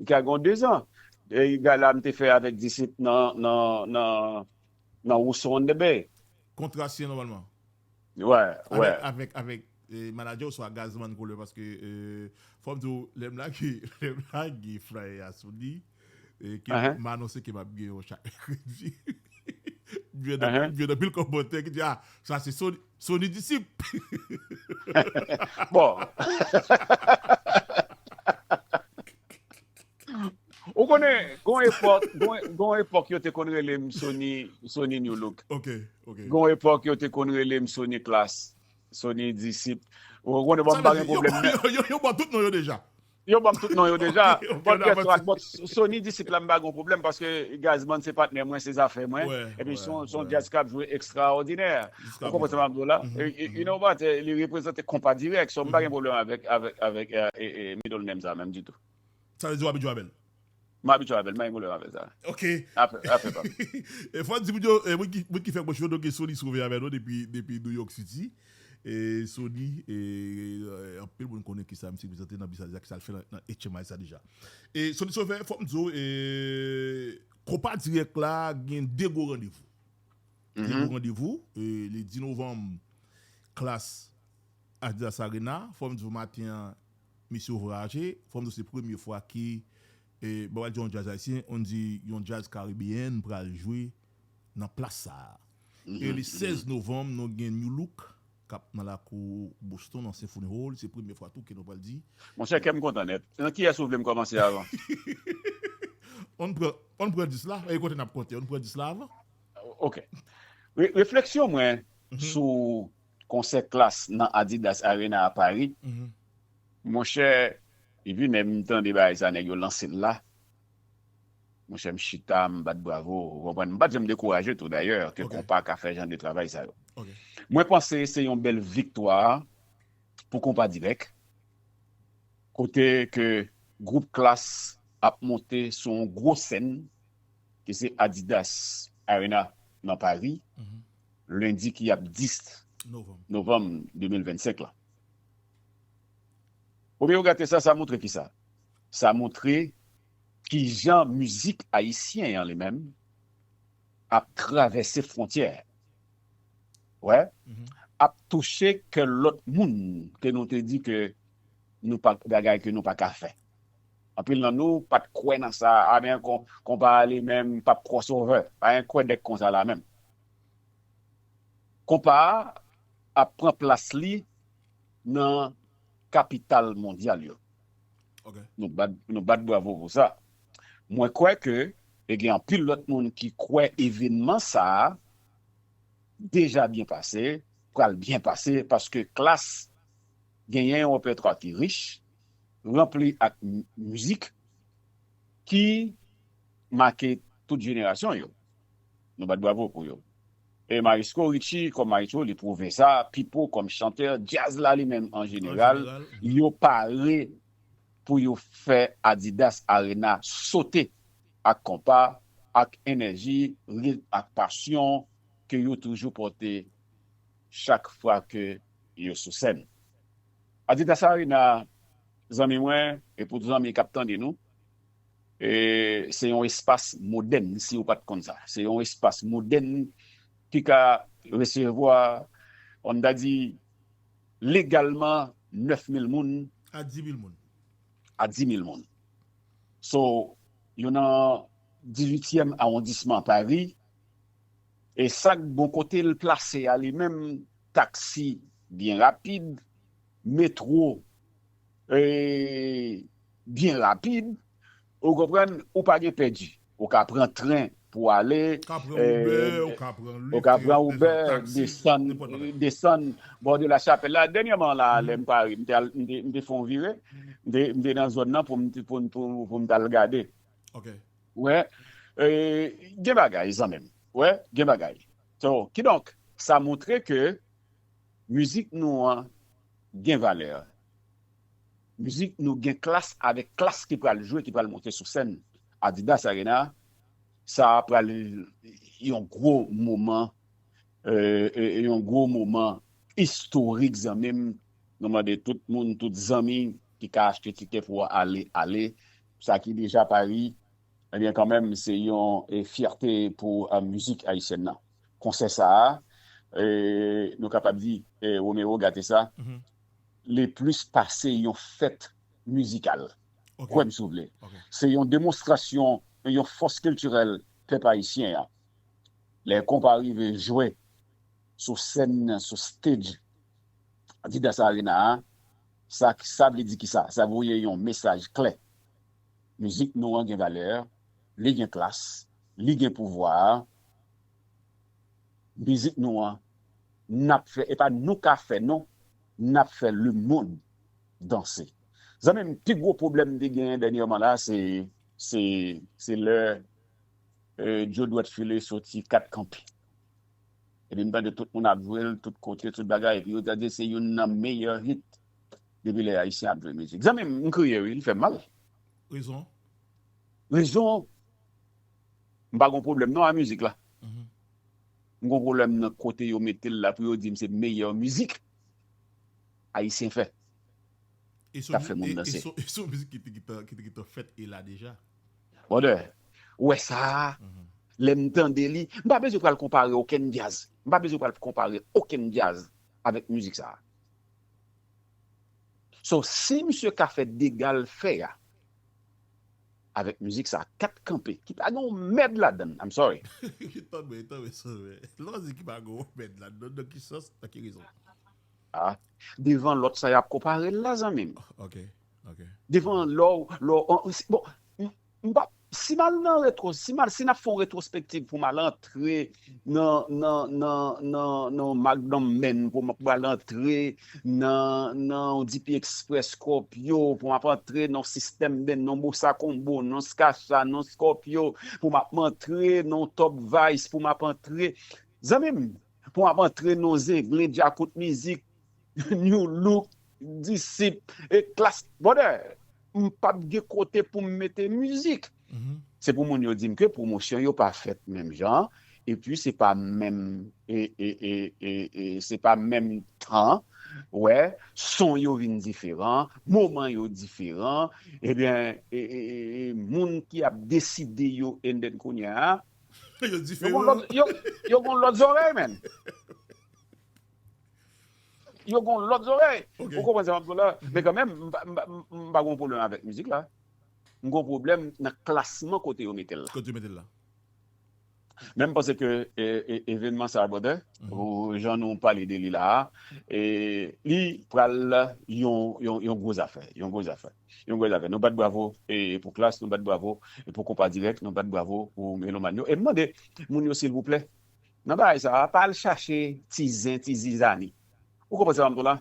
Li ka gen dezan. E gala m te fè avèk Disip nan, nan, nan, nan Rousseau on the Bay. Kontra siyen nòmalman. Wè, wè. Avèk, avèk, avèk e, manadjè w oswa Gazman Koulè, paske, e, fò m di w, lè m lage, lè m lage flyer a sou li, e, ke m anonse ke m ap gen yon chak mèkredi. M jwenn anpil kòmantè ki di, ah, sa se Sony, Sony Disip. Bon. Ou konnen, gon epòk, gon, gon epòk yo te konn rele m Sony, Sony New Look. Ok, ok. Gon epòk yo te konn rele m Sony Class, Sony Disip. Ou konnen, bon, m pa gen pwoblèm. Yo, yo, yo, yo ban tout non yo deja. Yo ban m tout non yo deja. Bon, kèk lòt, bon, Sony Disip la, m pa gen pwoblèm paske Gazman se patnè mwen, se zafè mwen. Epi se yon, se yon djaz k ap jwe ekstraòdinè. Ou konprann sa m ap di w la? You know what? Li reprezante konpa dirèk. So, m pa gen pwoblèm avèk, avèk, avèk, e, e, e, middle name sa menm ditou. Sa vle di w abitye avè l? M abitye avè l, m pa gen pwoblèm avè sa. Ok. Afè, afè pa m. E fò n di moun yo, e, moun ki, moun ki fè pwòch yo, donk, Sony sove avè nou depi, depi New York City. E Sony, e, e, anpil moun konnen kisa misye reprezante nan biznis sa, kisa l fè nan, nan H M I sa deja. E Sony Sauveur, fò m di w, e, konpa dirèk la gen de gwo randevou. De gwo randevou, e, le dis novanm, Class Adidas Arena, fò m di w maten an, misye voyaje, fò m di w se premye fwa ke, e, bon, m pral di yon djaz ayisyen, on di yon djaz karibeyen pral jwe nan plas sa a. E le sèz novanm, nou gen New Look, k ap nan lakou Boston, nan Symphony Hall. Se premye fwa tou ke nou pral di. Monchè, kè m kontan nèt. Nan kiyès ou vle m kòmanse avan? Ann pran, ann pran dis la, e kote n ap konte, ann pran dis la avan. Ok. Re- Refleksyon mwen sou konsè Klass nan Adidas Arena a Pari, monchè, epi menm m tande bagay sa nèg yo lanse l la. Monchè, m chita, m bat bravo, ou konprann? M pa t janm dekouraje tou dayè ke Ok. Konpa ka fè jan de travay sa yo. Ok. Mwen panse se yon bèl viktwa pou Konpa Dirèk, kote ke gwoup Klass ap monte sou yon gwo sèn ki se Adidas Arena nan Pari, Mhm. lendi ki ap dis Novanm. novanm de mil vennsenk la. Premye ou gate sa, sa montre ki sa? Sa montre ki jan mizik ayisyen an li menm ap travèse fwontyè. Wè, Mhm. ap touche kè lòt moun ke nou te di ke nou pa bagay ke nou pa ka fè. Anpil nan nou pa t kwè nan sa, a men kon, Konpa li menm p ap crossover, pa gen kwè dèk konsa la menm. Konpa a ap pran plas li nan kapital mondyal yo. Ok. Nou bat, nou bat bravo pou sa. Mwen kwè ke e gen anpil lòt moun ki kwè evènman sa a deja byen pase, pral byen pase paske Klass genyen yon repètwa ki rich, ranpli ak m- mizik ki make tout jenerasyon yo. Nou bat bravo pou yo. E Marisco Richie kòm maestro, li pwouve sa, Pipo kòm chantè, djaz la li menm an An jeneral, jeneral, yo pare pou yo fè Adidas Arena sote ak konpa, ak enèji, ritm ak pasyon ke yo toujou pote chak fwa ke yo sou sèn. Adidas Arena, zanmi mwen, e pou zanmi k ap tande nou, e, se yon espas modèn, si ou pa t konn sa. Se yon espas modèn ki ka resevwa, on ta di, legalman, nèf mil moun A dis mil moun. a dis mil moun. So, yo nan dizuityèm awondisman Pari, e sa k bò kote l plase a li menm, taksi byen rapid, metwo e, byen rapid, ou konprann, ou pa gen pèdi. Ou ka pran tren pou ale, Ka pran eh, Uber, ou ka pran Lyft, ou ka pran ou Uber, taksi, desann, nenpòt bagay. Desann bò de la Chapelle la. Dènyèman la, lè m pare, m te al- m te m te fè yon vire, m te m te nan zòn nan pou m te- pou m- pou m- pou m t al gade. Ok. Wè, eh, gen bagay, zanmi m. Wè, gen bagay. So, kidonk, sa montre ke mizik nou an gen valè. Mizik nou gen Klass, avèk Klass ki pral jwe, ki pral monte sou sèn Adidas Arena. Sa pral yon gwo moman, eh, eh, yon gwo moman istorik, zanmi m. Nou mande tout moun, tout zanmi ki ka achte tikè pou ale, ale. Sa ki deja Pari, ebyen, kanmenm, se yon, eh, fyète pou, eh, mizik ayisyèn nan. Konsè sa a, eh, nou kapab di, eh, Romero gate sa, Mhm. li plis pase yon fèt mizikal. Ok. Kwè m si w vle. Ok. Se yon demonstrasyon, yon fòs kiltirèl pèp ayisyen an. Lè konpa rive jwe sou sèn nan, sou stage Adidas Arena a, sa, sa vle di ki sa? Sa voye yon mesaj klè. Mizik nou an gen valè, li gen Klass, li gen pouvwa. Mizik nou an, n ap fè, e pa nou ka fè non, n ap fè lemonn danse. Zanmi m, pi gwo pwoblèm m te genyen dènyèman la, se, se, se lè, eh, Joe Dwèt File soti Kat Kanpe. Epi m tande tout moun ap jwe l, tout kote, tout bagay. Epi yo ta di se youn nan meyè hit depi lè Ayisyen ap jwe mizik. Zanmi m, m kriye wi, li fè m mal. Rezon? Rezon, m pa gon pwoblèm non a mizik la. Mhm. M gon pwoblèm nan kote yo mete l la pou yo di m se meyè mizik Ayisyen fè. E se K ap fè moun e- danse. E se- e se yon mizik ki te gentan ki te gentan fèt e la deja. Brother, ou wè sa a, Mhm. lè m tande li, m pa bezwen pral konpare okenn djaz. M pa bezwen pral konpare okenn djaz avèk mizik sa a. So, si misye ka fè dega l fè a, avèk mizik sa a, Kat Kanpe, ki pa gen yon mèd ladan l, I'm sorry. Tanmen, tanmen, tanmen. Lè w di ki pa gen yon mèd ladan, nan ki sans, nan ki rezon? Ah, devan lòt sa y ap konpare l la, zanmi m. Ok, ok. Devan lò, lò, bon, m pa, si m al nan retro, si m al, si n ap fè yon retrospektiv pou m al antre nan, nan, nan, nan, nan Magnum Men, pou m al antre nan, nan D P Express Scorpio, pou m ap antre nan System Band, nan Bossa Combo, nan Skasa, nan Scorpio, pou m ap antre nan Top Vice, pou m ap antre, zanmi m, pou m ap antre nan Zenglen, Djakout Mizik, New Look, Disip, e Klass, brother, m p ap gen kote pou m mete mizik. Se pou moun yo di m ke pwomosyon yo pa fèt menm jan, epi se pa menm, e, e, e, e, e, se pa menm tan, wè, son yo vin diferan, moman yo diferan, ebyen, e, e, e, e, moun ki ap deside yo, and then kounye a, Yo yo gon diferan. lòt, yo, yo gon lòt zòrèy, menn. Yo gon lòt zòrèy. Ok. Ou konprann sa m ap di w la? Men kanmenm, m pa- m pa- m pa gon pwoblèm avèk mizik la. M gon pwoblèm nan klasman kote yo mete l la. Kote yo mete l la. Men m panse ke e, e, evènman sa, brother, Mhm. ou jan nou pale de li la a, e, li pral yon, yon, yon gwo zafè. Yon gwo zafè. Yon gwo zafè. Nou bat bravo e, pou Klass, nou bat bravo e, pou Konpa Dirèk, nou bat bravo pou melomàn yo. E m mande moun yo, silvouplè, nan bagay sa a, pa al chache ti zen, ti zizani. Ou konprann sa m ap di w la?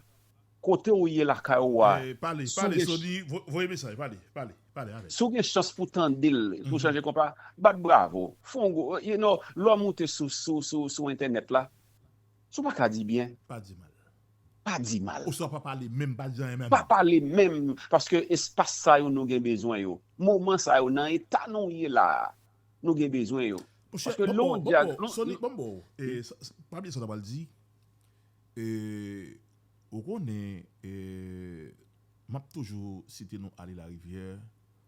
Kote w ye lakay ou a, Eh, pale, si w pale, gen Sony, vo- voye mesaj, pale, pale, pale avè. Si w gen chans pou tande l, pou Mhm. chanje konpa, bat bravo. Fè yon gwo, you know, lè w moute sou, sou, sou, sou entènèt la, si w pa ka di byen, Pa di mal. pa di mal. Oswa pa pale menm, pa di anyen menm. Pa pale menm, paske espas sa yo nou gen bezwen yo. Moman sa yo, nan eta nou ye la a, nou gen bezwen yo. Monchè, Paske bon, lè w bon, djaz, bon, lè- Sony, bon, bon. E, sa- sa- pa bliye sa w ta pral di. E, ou konnen, e, m ap toujou site non Ale Larivyè,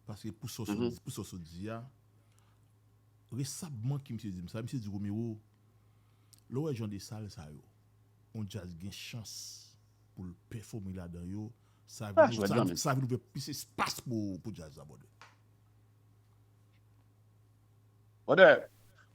paske pou sa w sot- Mhm. pou sa w sot di a, resabman ki misye di m sa, misye di, Romero, lè w wè jan de sal sa yo, yon djaz gen chans pou l pèfòme ladan yo, sa Ah, vin, jwèt sa, zanmi. Sa vin ouvè plis espas pou, pou djaz la, brother. Brother,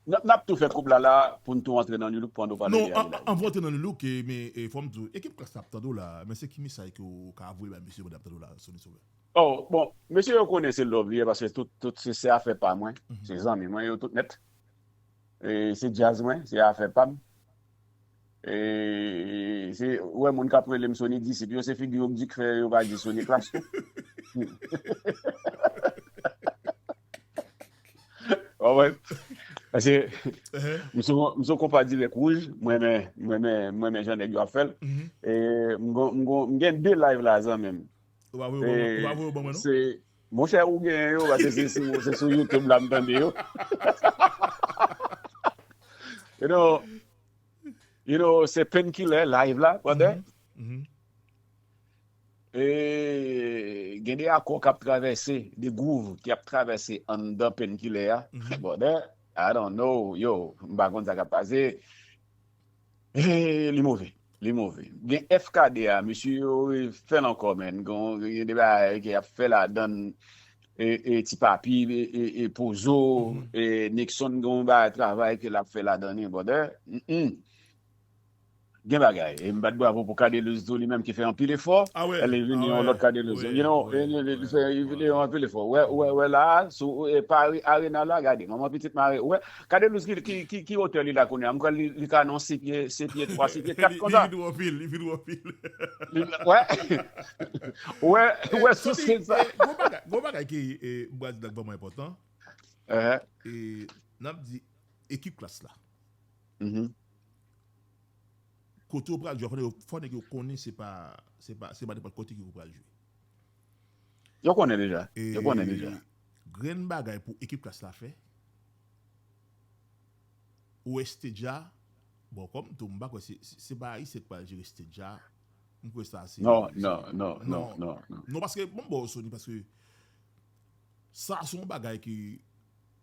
n ap, n ap tou fè koub la la pou n tou antre nan New Look pandan w pale Non, de an- Ale la. Anvan w antre nan New Look, e, men, e, fò m di w, ekip Klass la ap tande w la, men se ki mesaj ke w ka voye bay mesye yo pandan y ap tande w la, Sony Sauveur? Oh, bon, mesye yo konnen se love li ye, paske tout, tout se, se afè pa mwen. Mhm. Se zanmi mwen yo tout nèt. E se djaz mwen, se afè pa m. E se, ou wè, moun k ap rele m Sony Disip yo, se figi yo k di k fè yo pa di Sony Klass tou. Ou konprann? Paske Ehe. m sou, m sou Konpa Dirèk Wouj, mwen men, mwen men, mwen men jan nèg yo ap fè l. Mhm. E m gon, m gon, m gen de live la, zanmi m. Ou pa voye w ban mwen, ou pa voye w ban mwen, non? Se, monchè, ou gen yo, paske se sou, se sou YouTube la m tande yo. You know, you know, se Painkiller live la, brother. Mhm. Mhm. E gen de akò k ap travèse, de groove ki ap travèse anndan Painkiller a. Mhm. Brother, I don't know, yo, m pa konn sa k ap pase. E li move, li move. Gen F K D a, mesye yo fè l ankò, menn. Gen, gen de bagay ke y ap fè ladan l, e, e Ti Papi, e, e, e Pozo, Mhm. e Nixon, gen yon bagay travay ke l ap fè ladan li, brother. Mm-mm. Gen bagay. E m bat bravo pou Cadelouse tou, li menm ki fè anpil efò. Ah ouais, Li vini ah yon ouais, lòt Cadelouse. ouais, You know, ouais, li, li, li ouais, fè, li ouais. vini yon anpil efò. Wè, wè, wè la, sou e, Paris Arena la, gade, manman pitit mare. Wè, Cadelouse ki, ki, ki, ki otè li la kounye a? M kwè li, li ka nan se pye, se pye twa, se pye kat Li- konsa. Li vin anpil, li vin anpil. Li- Wè, wè, wè, sou Sony, sèn sa. E, gwo bagay, gwo bagay ki e, m pral di la k vrèman enpòtan. Ehe. E n ap di ekip Klass la. Mhm. Kote w pral jwe, fò nèg yo, fò nèg yo konnen se pa, se pa, se pa nenpòt kote ki w pral jwe. Yo konnen deja. E Yo konnen deja. Grenn bagay pou ekip Klass la fè. Ou wè stage a, bon, kòm tou, m pa kwè se, se, se pa Ayisyen k pral jere stage a. M kwè sa se Non, non, non, non, non, non. Non, paske, bon, bon, Sony, paske sa se yon bagay ki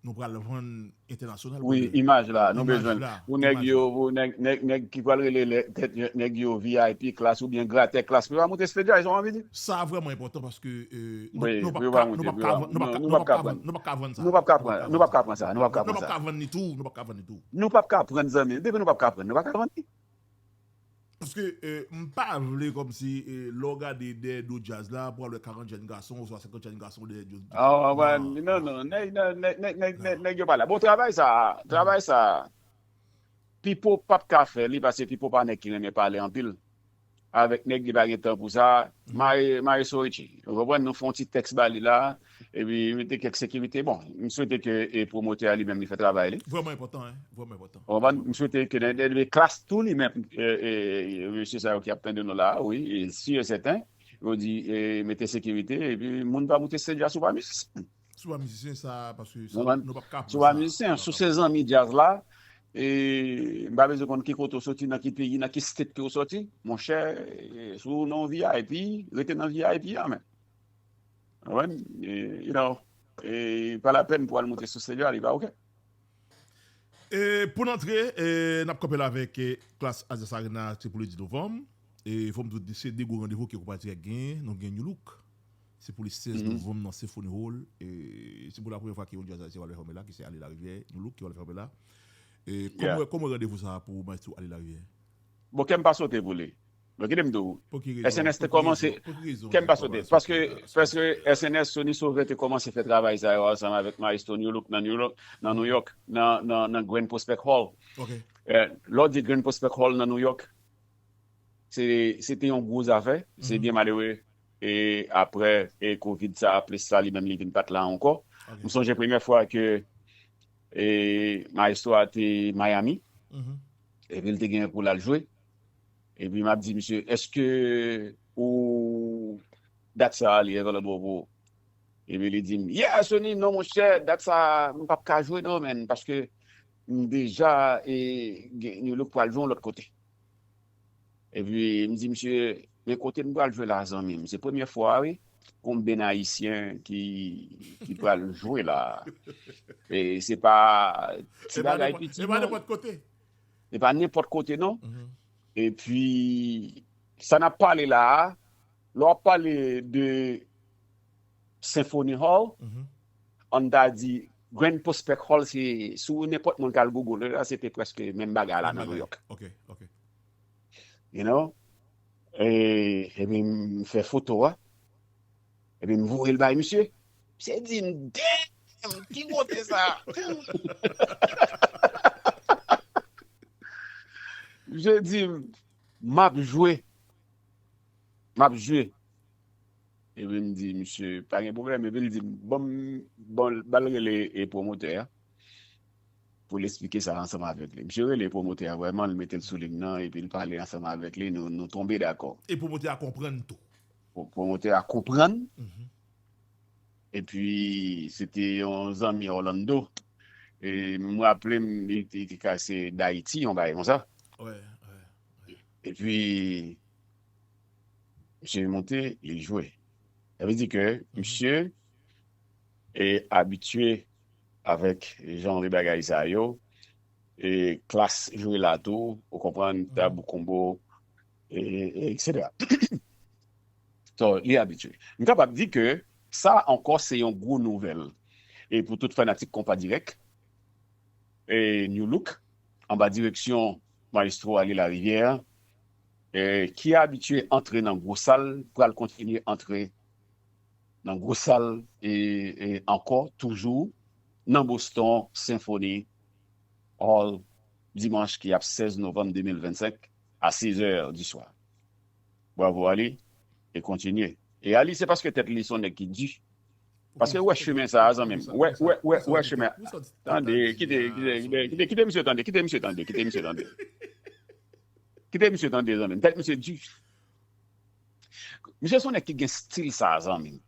nou pral vann entènasyonal. Wi, Brother. Imaj la, nou Imaj bezwen. la, Pou nèg imaj yo, la. Pou nèg, nèg, nèg ki pral rele lè- tèt nèg yo V I P Klass oubyen gratè Klass, yo pa monte stage a, sa w anvi di? Sa vrèman enpòtan paske e, nou, Wi, nou pa yo ka, pa nou monte, pa yo ka pa vann, nou pa ka, monte, nou nou pa pa ka ka vann, vann. nou pa ka vann sa. Nou p ap ka pran, nou p ap ka pran sa, nou p ap ka Nou pran pa sa. Ka vann ni tou, nou pa ka vann ni tou. Nou p ap ka pran, zanmi. Depi nou p ap ka pran, nou p ap ka vann li. Paske eh, m pa vle kòmsi eh, lè w gade dèyè do djaz la, pou al wè karant jèn gason oswa senkant jèn gason dèyè do. Ah, ouais, non, non, nèg, nèg, nèg, nèg, nèg, nèg yo pa la. Bon, travay sa, travay sa, Pipo p ap ka fè li, paske Pipo pa nèg ki renmen pale anpil. Avèk nèg li pa gen tan pou sa. Maestro Richie, ou konprann, nou fè yon ti tèks ba li la, epi mete kèk sekirite. Bon, m swete ke e pwomotè a li menm li fè travay li. Vrèman enpòtan, hein? Vrèman enpòtan. Ou konprann? M swete ke nan, nan, nan klas tou li menm, e, e, e, mesye sa yo ki ap tande nou la, wi, e, si e sèten, yo di, e, mete sekirite, epi moun pa moute stage la si w pa mizisyen. Si w pa mizisyen, sa, paske sa, nou p ap ka pran sa. Si w pa mizisyen, si w se zanmi djaz la, e, m pa bezwen konn ki kote w soti, nan ki peyi, nan ki state ke w soti, monchè, e, si w nan V I P, rete nan V I P a, men. Ou konprann? E, you know, e, pa lapèn pou al moute sou stage la, li pa oke. E pou n antre, e, n ap kanpe la avèk e, Klass Alliance Arena, se pou le dis novanm. E fò m di w, se de gwo randevou ke Konpa Dirèk genyen. Nou gen Nu Look. Se pou le sèz novanm nan Symphony Hall. E se pou la premyè fwa ke yon djaz ayisyen pral pèfòme la, ki se Ale Larivière, Nu Look ki pral pèfòme la. E kòman w wè, kòman w wè randevou sa a pou Maestro Ale Larivière? Bon, kè m pa sote pou li. Bon, kite m di w, S N S te kòmanse, kè m pa sote. Paske, paske S N S, Sony Sauveur te kòmanse fè travay sa yo ansanm avèk Maestro Nu Look nan Nu Look, nan New York, nan, nan, nan Grand Prospect Hall. Eh, lè w di Grand Prospect Hall nan New York, se, se te yon gwo zafè, se byen malere. E aprè, e Covid sa, plis sa, li menm li vin pa t la ankò. M sonje premyè fwa ke e, Maestro a te Miami, epi l te gen pou l al jwe. Epi m ap di misye, èske ou dat sa a li available pou ou? Epi li di m, yeah, Sony, non, monchè, dat sa a, m p ap ka jwe, non, man, paske m deja, e, gen, Nu Look pral jwe yon lòt kote. Epi, m di misye, men kote n pral jwe la, zanmi m? Se premyè fwa, wi, konbyen ayisyen ki, ki pral jwe la. E se pa ti bagay piti, non. E pa nenpòt kote, non. Epi, sa n ap pale la a, lè w ap pale de Symphony Hall, ann ta di Grand Prospect Hall, se sou nenpòt moun k al Google la, se te prèske menm bagay la nan New York. You know? E, epi m fè foto a. Epi m voye l bay misye. Misye di m, damn, ki kote sa? Misye di m, m ap jwe. M ap jwe. Epi m di, misye, pa gen pwoblèm. Epi l di m, bon, bon, ba l rele e pwomotè a pou l esplike sa ansanm avèk li. Misye rele pwomotè a vrèman, l mete l sou liy nan, epi l pale ansanm avèk li, nou, nou tonbe dakò. E pwomotè a konprann tou. Pwomotè a konprann. Epi, se te yon zanmi Orlando. E m raple m, li te ka se Dayiti, yon bagay konsa. Epi, misye monte, li jwe. Sa vle di ke misye e abitye avèk jan de bagay sa yo, e Klass jwe la tou, ou konprann, tabou konbo, e, e, etsetera. So, li abitye. M kapab di ke sa ankò se yon gwo nouvèl. E pou tout fanatik Konpa Dirèk, e Nu Look, anba direksyon Maestro Ale Larivière, e ki abitye antre nan gwo sal, pral kontinye antre nan gwo sal e, e ankò, toujou, nan Boston Symphony Hall, dimanch ki ap sèz novanm de mil vennsenk, a sèz è di swa. Bravo, Ali, e kontinye. E Ali, se paske tèt li se yon nèg ki di. Paske wè chemen sa a, zanmi m. Wè, wè, wè, wè chemen. Tande, kite, kite, kite, kite misye tande, kite misye tande, kite misye tande. Kite misye tande, zanmi m. Tèt misye di. Misye se yon nèg ki gen stil sa a, zanmi m.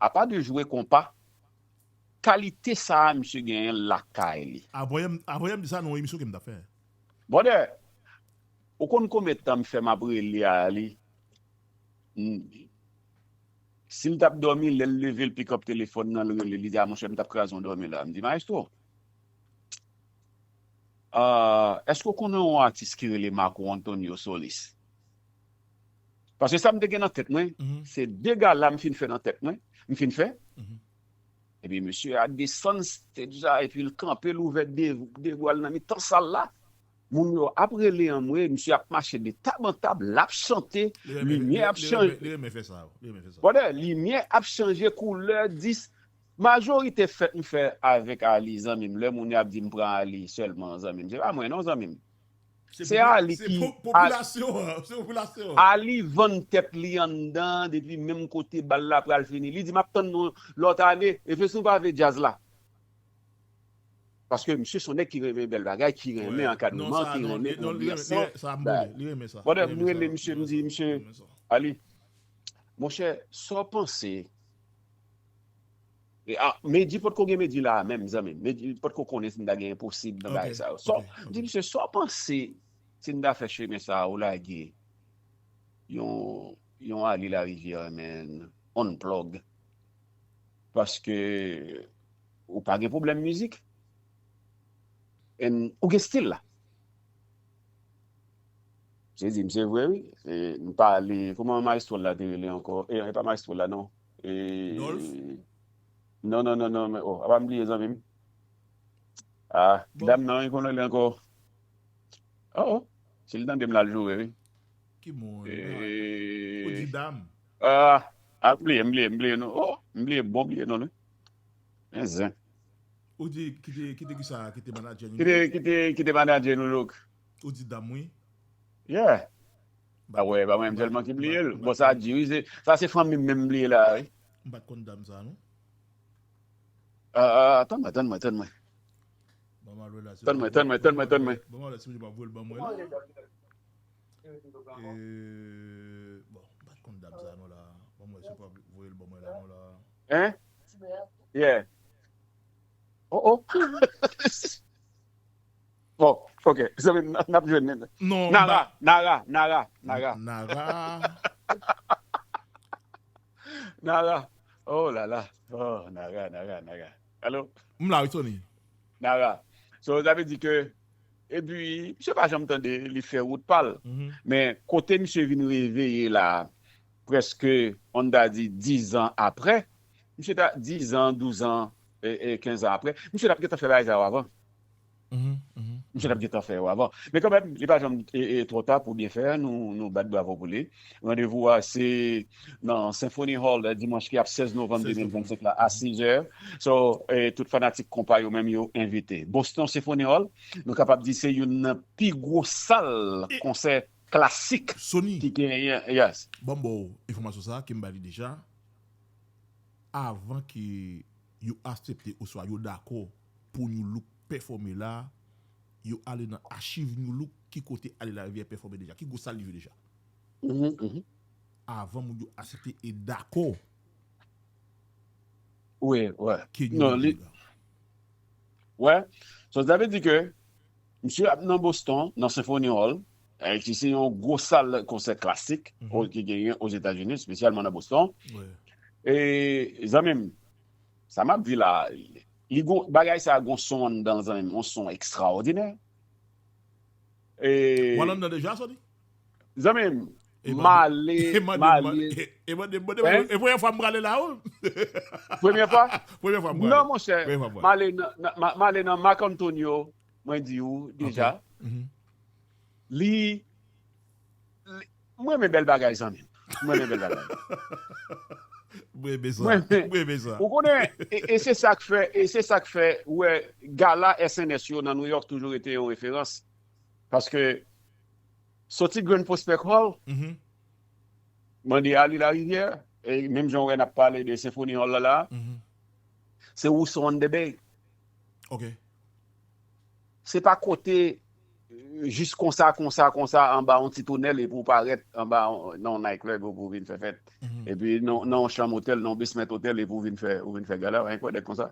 Apa de jwe konpa, kalite sa a misye genyen lakay li. Avan yè m, avan yè m di sa nan yon emisyon ke m t ap fè. Brother, ou konn konbyen tan m fè m ap rele a li? Si l t ap dòmi, lè l leve, l pick up telefòn nan, l rele, li di, a, monchè, m t ap kraze yon dòmi la. M di, Maestro, ah, èske w konnen yon atis ki rele Marco Antonio Solis? Paske sa m te gen nan tèt mwen, se de gala m fin fè nan tèt mwen, m fin fè. Epi mesye a desann stage la, epi l kanpe, l ouvè de, de bra l nan mitan sal la. Moun yo ap rele anmwe, misye ap mache de tab an tab, l ap chante, limyè ap chanje. Li renmen fè sa. Li renmen fè sa. Brother, limyè ap chanje koulè, dis. Majorite fèt m fè avèk Ali, zanmi m. Lè moun yo ap di m pran Ali sèlman, zanmi m. Se pa mwen non, zanmi m. Se Ali ki. Se popilasyon an. Se popilasyon an. Ali vann tèt li anndan depi menm kote bal la pral fini. Li di, "M ap tann nou lòt ane." Efeson pa vle djaz la. Paske misye se yon nèg ki renmen bèl bagay, ki renmen ankadreman, ki renmen anbyans lan. Brother, m rele misye, m di, "Misye Ali, monchè, sa w panse?" E, a, Medi potko gen Medi la a menm, zanmi m. Medi potko konnen si n ta gen Enposib nan bagay sa yo. M di, "Misye, sa w panse si n ta fè chemen sa a, ou lage yon, yon Ali Larivière, man, unplug?" Paske ou pa gen pwoblèm mizik. And ou gen stil la. Se di m, se vre, wi. E, m pale, kòman maestro la te rele ankò? E, e pa maestro la, non. E, non, non, non, non, men, oh, apa m bliye zanmi m. Ah, dam nan, wi, kòman l rele ankò? Oh, oh. Si l tande m, l al joure, wi. Ki moun? Ou di dam? Ah, ah, m bliye, m bliye, m bliye non. Oh, m bliye, bon bliye non, wi. Men zen. Ou di, kite, kite kisa, kite manadjè New Look? Kite, kite, kite manadjè New Look. Ou di dam, wi? Yeah. Ah wè, pa mwen sèlman ki bliye l. Bon, sa di, wi, se, sa se fanmi m menm bliye la, wi. M pa t konn dam sa, non. Ah, ah, tann mwen, tann mwen, tann mwen. Tann mwen, tann mwen, tann mwen, tann mwen. Ban m wè si m ap voye l ban mwen la. E, bon, m pa t konn dam sa non la. Ban m wè si w pa voye l ban mwen la non la. Hein? Yeah. Oh, oh. Bon, ok. Zanmi m, n ap jwenn li. Non, Nara, Nara, Nara, Nara. Nara. Nara. Oh la la. Oh, Nara, Nara, Nara. Alo? M la, wi, Tony. Nara. So, sa vle di ke, epi, misye pa janm tande li fè wout pa l. Men, kote misye vin reveye la, prèske, on ta di, diz an apre, misye ta, diz an, douz an, e, e, kenz an apre, misye t ap gentan fè bagay sa yo avan. Misye t ap gentan fè yo avan. Men kanmenm, li pa janm, e, e, twò ta pou byen fè, nou, nou bat bravo pou li. Randevou a, se nan Symphony Hall, dimanch ki ap sèz novanm de mil vennsenk la, a sizè. So, e, tout fanatik konpa yo menm, yo envite. Boston Symphony Hall, nou kapab di se youn nan pi gwo sal konsè klasik ki genyen, yes. Ban m ba w enfòmasyon sa a, ke m ba li deja. Avan ke yo aksepte oswa yo dakò pou New Look pèfòme la, yo ale nan achiv New Look, ki kote Ali Larivière pèfòme deja, ki gwo sal li jwe deja. Avan moun yo aksepte e dakò. Wi, wi. Ke New Look jwe la. Wi. So, sa vle di ke misye ap nan Boston, nan Symphony Hall, e, ki se yon gwo sal konsè klasik ki genyen Ozetazini, espesyalman nan Boston. E, zanmi m, sa m ap di la, li gon, bagay sa gon son anndan l, zanmi m, yon son ekstraòdinè. E, w al anndan deja, Sony? Zanmi m, m ale, m ale. E premye fwa m prale la, wi. Premye fwa? Premye fwa m prale. Non, monchè, m ale nan, nan, m ale nan Marc Antonio, mwen di w deja. Li, li, m renmen bèl bagay, zanmi m. M renmen bèl bagay. M renmen sa. M renmen sa. Ou konnen, e, e se sa k fè, e se sa k fè, ou wè, gala S N S yo nan New York toujou rete yon referans. Paske, soti Grand Prospect Hall, mande Ali Larivière, e menm jan w wè n ap pale de Symphony Hall la la, se Rousseau on the Bay. Ok. Se pa kote, e, jis konsa, konsa, konsa, anba yon ti tonèl epi w parèt anba yon, nan yon night club pou w vin fè fèt. Epi nan, nan yon chanm otèl, nan yon basement otèl epi w vin fè, ou vin fè gala, anyen kwè nèg konsa.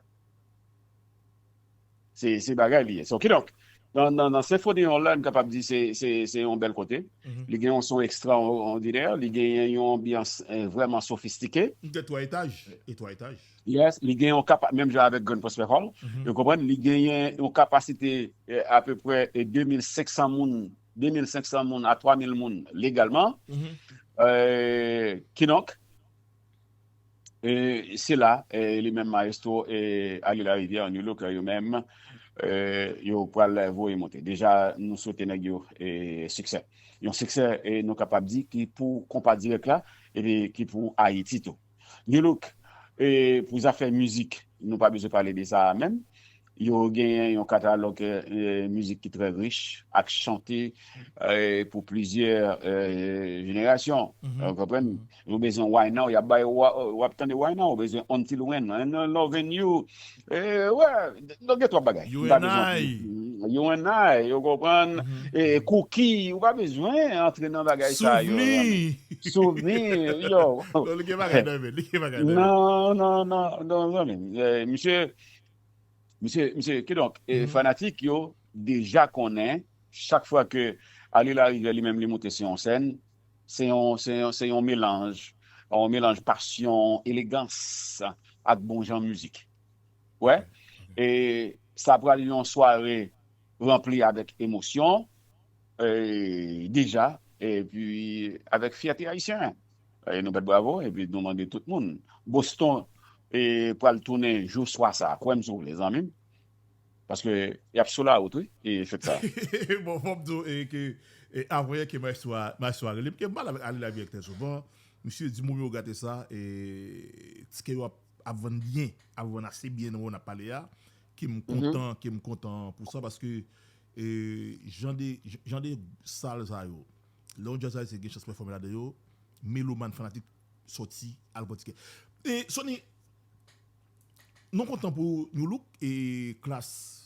Se, se bagay li ye. So, kidonk, nan, nan, nan Symphony Hall la, n kapab di se, se, se yon bèl kote. Li gen yon son ekstraòdinè, li genyen yon anbyans, e, vrèman sofistike. Li gen twa etaj, e twa etaj. Yes, li gen yon kapa-, menm jan avèk Grand Prospect Hall, ou konprann, li genyen yon kapasite, e, apeprè, e, de mil senk san moun, de mil senk san moun a twa mil moun legalman. E, kidonk, e, se la, e, li menm maestro, e, Ali Larivière, New Look, yo menm, eh, yo pral voye monte. Deja, nou swete nèg yo eh, siksè. Yon siksè, eh, nou kapab di, ki pou konpa dirèk la, epi ki pou Ayiti tou. New Look, eh, pou zafè mizik, nou pa bezwen pale de sa a menm. Yo genyen yon katalòg eh, mizik ki trè rich, ak chante eh, pou plizyè eh, jenerasyon. Ou konprann? Ou bezwen Why Now, y ap bay, w ap tande Why Now, ou bezwen Until When, Loving You, eh, wè, nou gen twòp bagay. You and I. You and I, ou konprann? Eh, Cookie, ou pa bezwen antre nan bagay sa yo. Souvni. Souvni, yo. Non, li gen bagay nan men, li gen bagay nan men. Non, non, non, non, zanmi. Eh, misye, misye, misye, kidonk, eh, fanatik yo deja konnen, chak fwa ke Ali Larivière li menm li monte sou yon sèn, se yon, se yon, se yon melanj, yon melanj pasyon, elegans ak bon jan mizik. Wè, e sa pral yon sware ranpli avèk emosyon, e, deja, epi avèk fyète ayisyen. E nou bat bravo, epi nou mande tout moun. Boston e, pral tounen jou swa sa. Kwè m si w vle, zanmi m. Paske y ap sou lawout, wi, e fèt sa. Bon, fò m di w e, ke e, avan yè ke maestro a, maestro a rele m, ke m pale avèk Ali Larivière trè souvan, misye di, "Momyo, gate sa, e, tikè yo ap, ap vann byen, ap vann ase byen nan moman n ap pale a, ke m kontan, ke m kontan pou sa, paske e, jan de, jan de sal sa yo, lè yon djaz ayisyen gen chans pèfòme ladan yo, melomàn, fanatik sòti al pran tikè." E, Sony, nou kontan pou New Look e Klass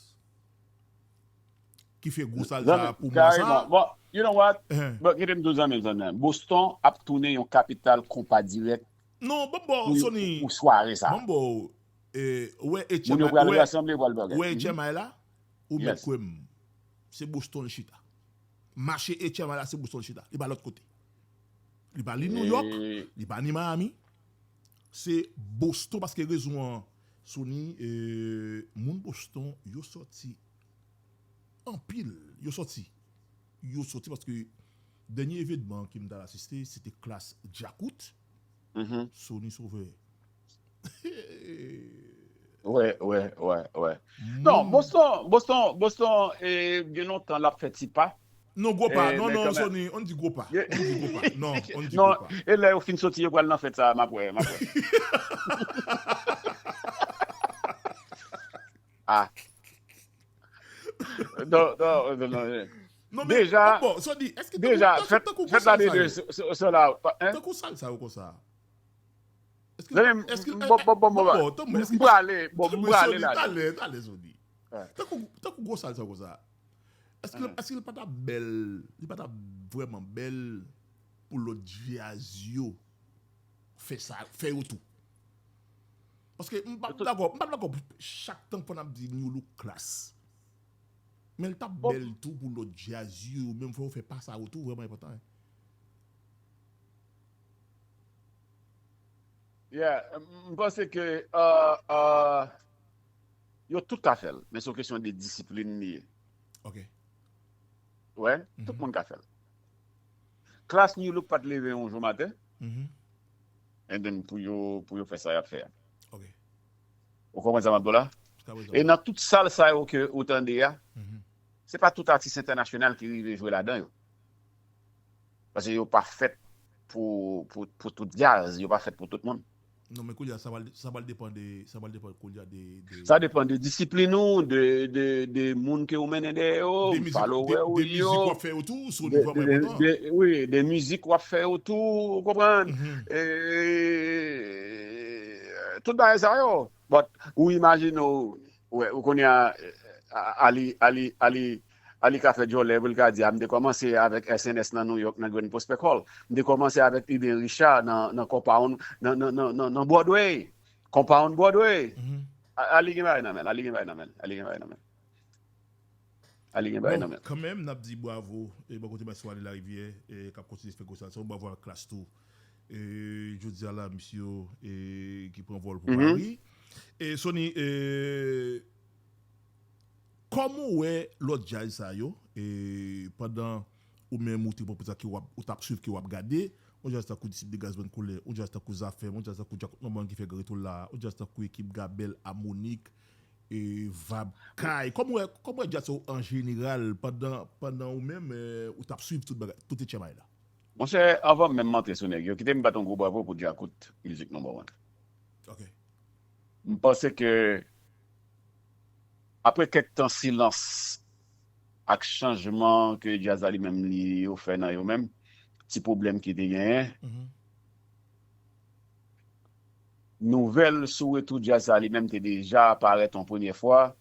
ki fè gwo sal sa pou mwa sa. Bon, you know what? Bon, kite m di w zanmi m, zanmi m. Boston ap tounen yon kapital konpa dirèk. Non, bon, bon, Sony, pou sware sa. Bon, bon, e, wè, H M I, moun yo pral rasanble, pral bagay. Wè, H M I la, ou mèt kwè m, se Boston l chita. Mache H M I la, se Boston l chita. Li pa lòt kote. Li pa ni New York, li pa ni Miami. Se Boston, paske rezon an, Sony, e, moun Boston, yo sòti anpil. Yo sòti. Yo sòti paske dènye evènman ke m t al asiste, se te Klass Djakout, Sony Sauveur. Wè, wè, wè, wè. Non, Boston, Boston, Boston, e, gen lontan l ap fè ti pa. Non, gwo pa. Non, non, Sony, on di gwo pa. On di gwo pa. Non, on di gwo pa. E lè yo fin soti, yo pral nan fèt sa, m ap wè, m ap wè. Ah. Non, non, non, non. Non, men, deja, bon, bon, Sony, èske tankou, tankou, tankou sal sa yo? Tankou sal sa yo konsa? Èske, èske, bon, bon, bon, bon, bon, tankou, èske, m prale, bon, m prale la. Talè, talè, Sony. Tankou, tankou gwo sal sa yo konsa? Èske, èske li pa t ap bèl, li pa t ap vrèman bèl pou lòt djaz yo fè sa, fè yo tou? Paske m p ap dakò, m p ap dakò chak tan fò n ap di New Look Klass. Men l t ap bèl tou pou lòt djaz yo, menm fò yo fè pa sa yo tou, vrèman enpòtan, wi. Yeah, m panse ke, euh, euh, yo tout ka fè l, men se yon kesyon de disiplin li ye. Ok. Wè, tout moun ka fè l. Klass New Look pa t leve yon jou maten, and then pou yo, pou yo fè sa y ap fè a. Ok. Ou konprann sa m ap di w la? E nan tout sal sa yo ke ou tande a, se pa tout atis entènasyonal ki rive jwe ladan yo. Paske yo pa fèt pou, pou, pou tout djaz, yo pa fèt pou tout moun. Non, men koulye a, sa pral, sa pral depann de, sa pral depann koulye a de, de... Sa depann de disiplin ou, de, de, de moun ke ou mennen dèyè yo, followè ou yo. De mizik w ap fè yo tou, se yon nivo enpòtan. Wi, de mizik w ap fè yo tou, ou konprann? E, tout bagay sa yo. But, ou imajine w, wè, ou konnen a, a, Ali, Ali, Ali, Ali ka fè djòlè pou l ka di, "A, m te kòmanse avèk S N S nan New York, nan Grand Prospect Hall. M te kòmanse avèk Urbain Richard nan, nan Compound, nan, nan, nan, nan, nan Broadway. Compound Broadway." A, Ali gen bagay nan men l, Ali gen bagay nan men l, Ali gen bagay nan men l. Ali gen bagay nan men l. Bon, kanmenm, n ap di bwavo, e, bò kote Maestro Ali Larivière, e, k ap kontinye fè gwo sal sa yo, bwavo ak Klass tou. E, jodi a la, misye yo, e, ki pran vòl pou Pari. E, Sony, e, kòman w wè lòt djaz sa yo, e, pandan ou menm ou te pran pou sa ke w ap, ou t ap swiv, ke w ap gade, yon djaz tankou Disip de Gazman Koulè, yon djaz tankou Zafèm, yon djaz tankou Djakout Manman ki fè gran retou l la, yon djaz tankou Ekip Gabèl, Amonik, e, vab kay. Kòman w wè, kòman w wè djaz yo an jeneral pandan, pandan ou menm, eh, ou t ap swiv tout bagay, tout etchèmay la? Monchè, anvan menm m antre sou nèg yo, kite m bat yon gwo bravo pou Djakout, mizik number one. Ok. M panse ke apre kèk tan silans ak chanjman ke djaz la li menm li yo fè nan yo menm, ti pwoblèm ki te genyen, Mhm. nouvèl sou retou djaz sa li menm te deja parèt yon premyè fwa,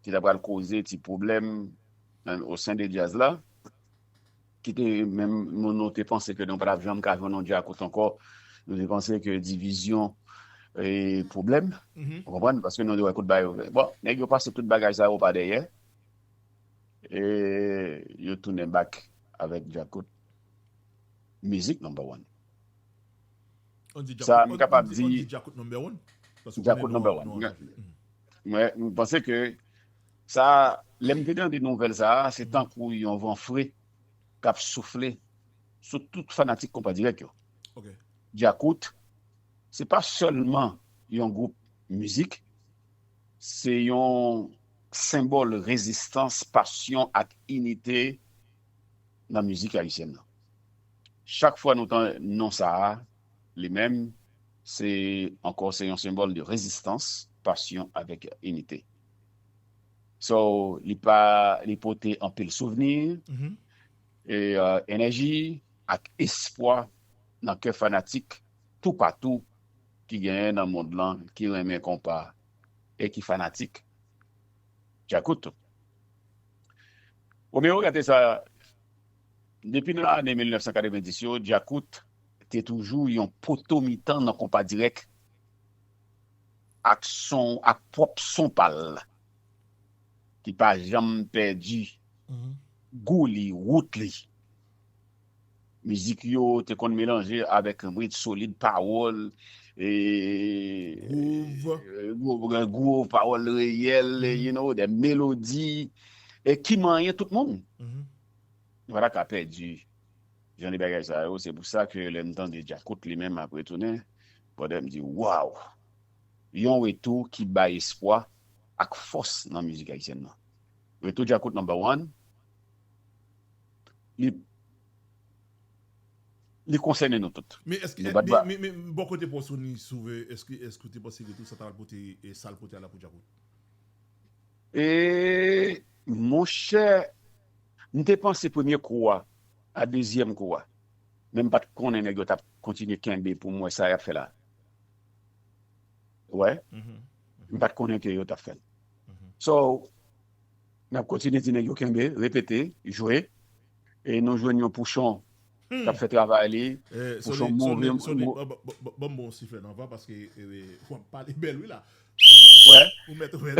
ki ta pral koze ti pwoblèm nan, o sen de djaz la, ki te menm nou, nou te panse ke nou pa t ap janm ka jwenn yon Djakout ankò, nou te panse ke divizyon e pwoblèm, Mhm. ou konprann, paske nou te wè kout ba yo. Bon, nèg yo pase tout bagay sa yo pa dèyè, e yo tounen back avèk Djakout, mizik number one. On di Sa, Djakout, m on, kapab on di, on di di Djakout number one. Paske ou Djakout konnen nou number an, one. nou an Mwen, Djakout. Mhm. mwen, m panse ke sa, lè m te tande nouvèl sa a, se tankou yon van fre k ap soufle sou tout fanatik Konpa Dirèk yo. Ok. Djakout, se pa sèlman yon gwoup mizik, se yon senbòl rezistans, pasyon ak inite nan mizik ayisyèn nan. Chak fwa nou tande non sa a, li menm, se ankò, se yon senbòl de rezistans, pasyon avèk inite. So, li pa, li pote anpil souvni, Mhm. e, euh, enèji ak espwa nan kè fanatik toupatou ki genyen nan mond lan, ki renmen konpa e ki fanatik Djakout tou. Romeo, gade sa, depi nan ane mil nèf san katrevenndis yo, Djakout te toujou yon poto mitan nan Konpa Dirèk ak son, ak pwòp son pa l, ki pa janm pèdi Mhm. gou li, wout li. Mizik yo te konn melanje avèk rit solid, pawòl, e, Groove. e, gwo, gwo pawòl reyèl, Mhm. you know, de melodi, e ki manyen tout moun. Mhm. Nou pa ta ka pèdi jan de bagay sa yo. Se pou sa ke lè m tande Djakout li menm ap retounen, pandan m di, waw! Yon retou ki bay espwa ak fòs nan mizik ayisyèn nan. Retou Djakout number one, li, li konsène nou tout. Men èske, Nou pa t ba- men, men, men, bò kote Pòsoni Souve, èske, èske ou te panse ke tou sa ta pral pote, e sa l pote a la pou Djakout? E, monchè, m te panse premye kou a, a dezyèm kou a. Men m pa t konnen nèg yo t ap kontinye kenbe pou m wè sa y ap fè la. Wè, Mhm. m pa t konnen ke yo t ap fè l. Mhm. So, n ap kontinye di nèg yo kenbe, repete, jwe. E nou jwenn yon Pouchon k ap fè travay li. Eh, Pouchon Sony, move, Sony, Sony, mo- ban, ban, ban, ban m bon siflè nan van paske, eh, w ap pale bèl wi la. Wè. Ou mèt, ou mèt.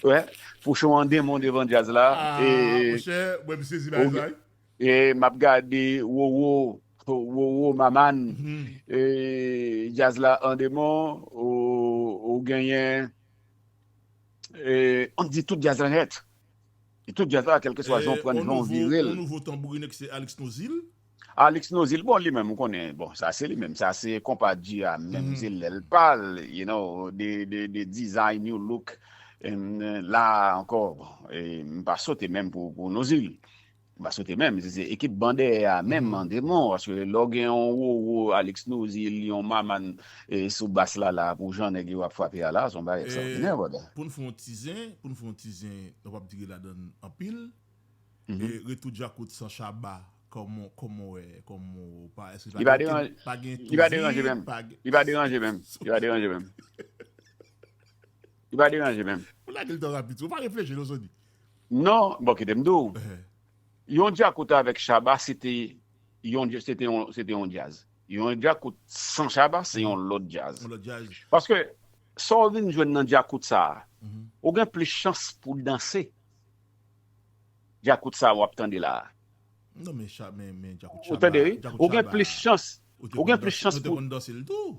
Wè. Pouchon an demon devan djaz la. Ah, E, monchè, mwen m sezi bagay sa wi. E m ap gade Wowo, Wowo Maman, Mhm. e djaz la an demon, ou, ou genyen, e, on di tout djaz la nèt. E tout djaz la, kèlkeswa jan w pran l, jan w vire l. On nouvo tanbourinè ki se Alix Nozil. Alix Nozil, bon, li menm, ou konnen, bon, sa se li menm, sa se konpa di a menm, se lè l pa l, you know, de, de, de design you look, and, euh, la ankò, bon, e m pa sote menm pou, pou Nozil. M pa sote menm, se, se ekip ban dèyè a menm an demon, paske lè w gen yon Wowo, Alix Nozil, yon Maman, e sou bas la, la, pou jan nèg yo ap frape a la, se yon bagay ekstraòdinè, brother. Pou n fè yon ti zen, pou n fè yon ti zen, nou p ap dire ladan anpil. E retou Djakout san Shabba, kòman, kòman w wè, kòman w pa, èske Li pa deranje, pa gen li pa deranje menm. Pa gen Li pa deranje menm. Li pa deranje menm. Li pa deranje menm. Ou lage l twò rapid, ou pa reflechi non, Sony. Non, bon, kite m di w. Eh, Yon Djakout avèk Shabba, se te yon, se te yon, se te yon djaz. Yon Djakout san Shabba, se yon lòt djaz. Yon lòt djaz. Paske sa w vin jwenn nan Djakout sa a, Mhm. ou gen plis chans pou danse Djakout sa a w ap tande la a. Non, men cha-, men, men Djakout Ou tande, Shabba, wi? Djakout Ou gen Shabba, plis chans. ou te Ou konn gen plis danse, chans ou te pou konn danse l tou.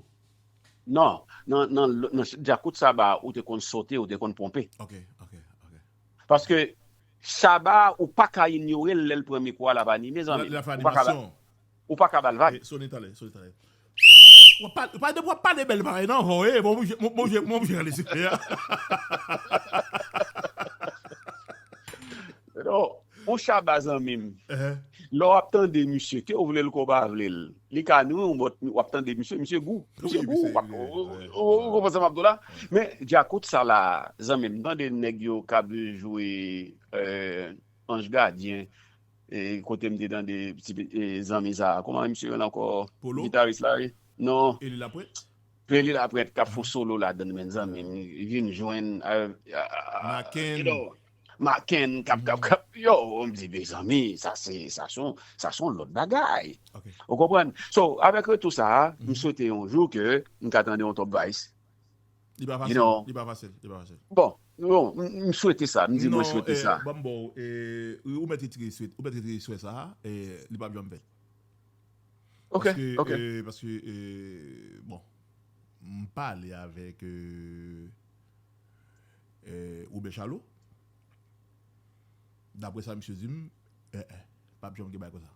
Non, nan, nan, nan Djakout sa a, ou te konn sote, ou te konn ponpe. Ok, ok, ok. Paske Shabba, ou pa ka inyore l lè l pran mikwo a, l ap anime, zanmi. L ap fè Ou pa ka ba, animasyon. Ou pa ka ba l vag. Eh, Sony talè, Sony talè. W ap pale, w ap pale bèl bagay nan ho, e, bon, bon, bon, bon, bon, bon, rale siklè a. Non, yon chaba zanmi m. Lè w ap tande misye, ke w vle l ke w pa vle l, li ka nwi w, but w ap tande misye, misye gou. Misye gou, w ap, ou konprann sa m ap di w la? Men, djakout sa la, zanmi m, m tande nèg yo k ap jwe Ange Gardien, e, kote m te tande ti e, zanmi sa, kòman misye rele ankò? Gitaris la, wi. Non. Eli Laprent? Eli Laprent k ap fè solo ladann, men zanmi m, vin jwenn, you know, Maken k ap, k ap, k ap, yo, m di, mezanmi, sa se, sa se yon, sa se yon lòt bagay. Ou konprann? So, avèk retou sa a, m swete yon jou ke m ka tande yon Top Vice. Li pa fasil, li pa fasil, li pa fasil. Bon, non, m swete sa, m di mwen swete sa. Bon, bon, ou mèt retire swè, ou mèt retire swè sa, li p ap janm fèt. Ok, ok. Paske, bon, m pale avèk Robert Charlot. Daprè sa misye di m, p ap janm gen bagay konsa.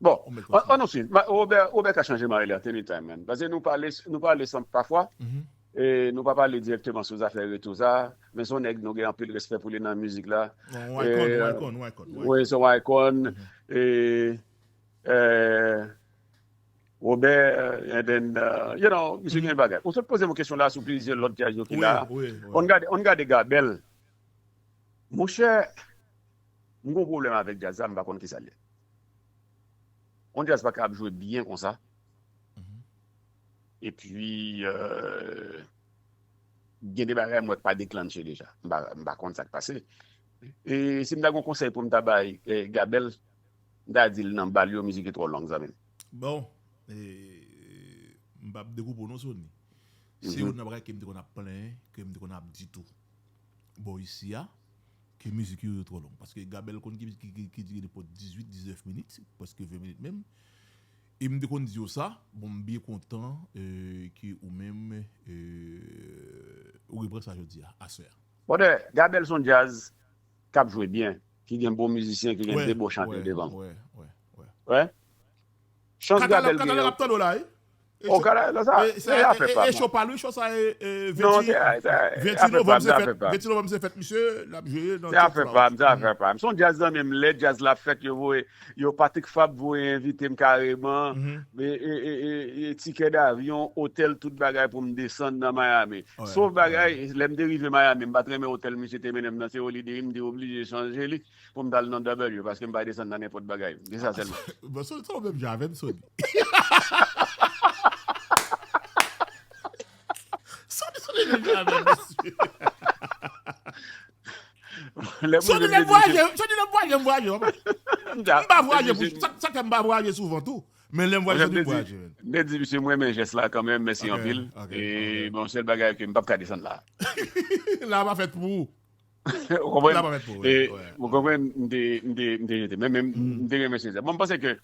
Bon, ann, ann, Robert, Robert ka chanje mari li at any time, man. Paske nou pale, nou pale san pafwa. E nou pa pale dirèkteman sou zafè retou sa, men se yon nèg nou gen anpil respè pou li nan mizik la. Yon icon, yon icon, yon icon. Wi, se yon icon. E, e, Robert, and then, you know, misye gen bagay. Ou sot poze m yon kesyon la sou plizyè lòt djaz yo ki la. Ann gade, ann gade Gabel. Monchè, m gon pwoblèm avèk djaz la, m pa konn kisa l ye. Yon djaz pa ka ap jwe byen konsa. Epi, gen de bagay m wè k pa deklanche deja. M pa, m pa konn sa k pase. E si m ta gon konsèy pou m ta bay Gabel, m ta di l nan bal yo, mizik yo twò long, zanmi m. Bon, m p ap dekoupe w non, Sony. Se youn nan bagay ke m te konn ap plenyen, ke m te konn ap di tou. Bò isi a, ke mizik yo, yo twò long. Paske Gabel konn gen mizik ki, ki, ki dire nenpòt dizuit, diznèf minit, prèske ven minit menm. E m te konn di yo sa, bon, m byen kontan ke ou menm ou repran sa jodi a, aswè a. Brother, Gabel se yon djaz k ap jwe byen, ki gen bon mizisyen, ki gen de bon chantè devan. Wè. Chans Gabel gen yo. O, kara, la sa, se afè pa m. E cho pa l, wi, cho sa e venntuit novanm se fèt misye, l ap jwe nan Top Flight. Se afè pa m, se afè pa m. Se yon djaz zanmi m, lè djaz la fèt, yo voye, yo, Patrick Fabre voye envite m kareman, e, e, e, e, tikè davyon, otèl, tout bagay pou m desann nan Miami. Sof bagay, lè m te rive Miami, m pa t renmen otèl misye te mennen m nan, se Holiday Inn, m te oblije chanje li. Pou m t al nan W, paske m pa desann nan nenpòt bagay. Se sa sèlman. Bon, Sony, sa ou menm jan avè m, Sony. Sony, Sony menm jan avè m, mesye. Sony, lè m vwayaje, Sony, lè m vwayaje, m vwayaje, papa. M pa vwayaje pou, sa, sa fè m pa vwayaje souvan tou. Men lè m vwayaje, Sony, m vwayaje, men. M te di misye, m renmen jès la kanmenm, mèsi anpil. E bon, sèl bagay ke m p ap ka desann la. La pa fèt pou ou. Ou konprann? Ou konprann, m te, m te, m te jete. Men, men m te renmen sezi. Bon, m panse ke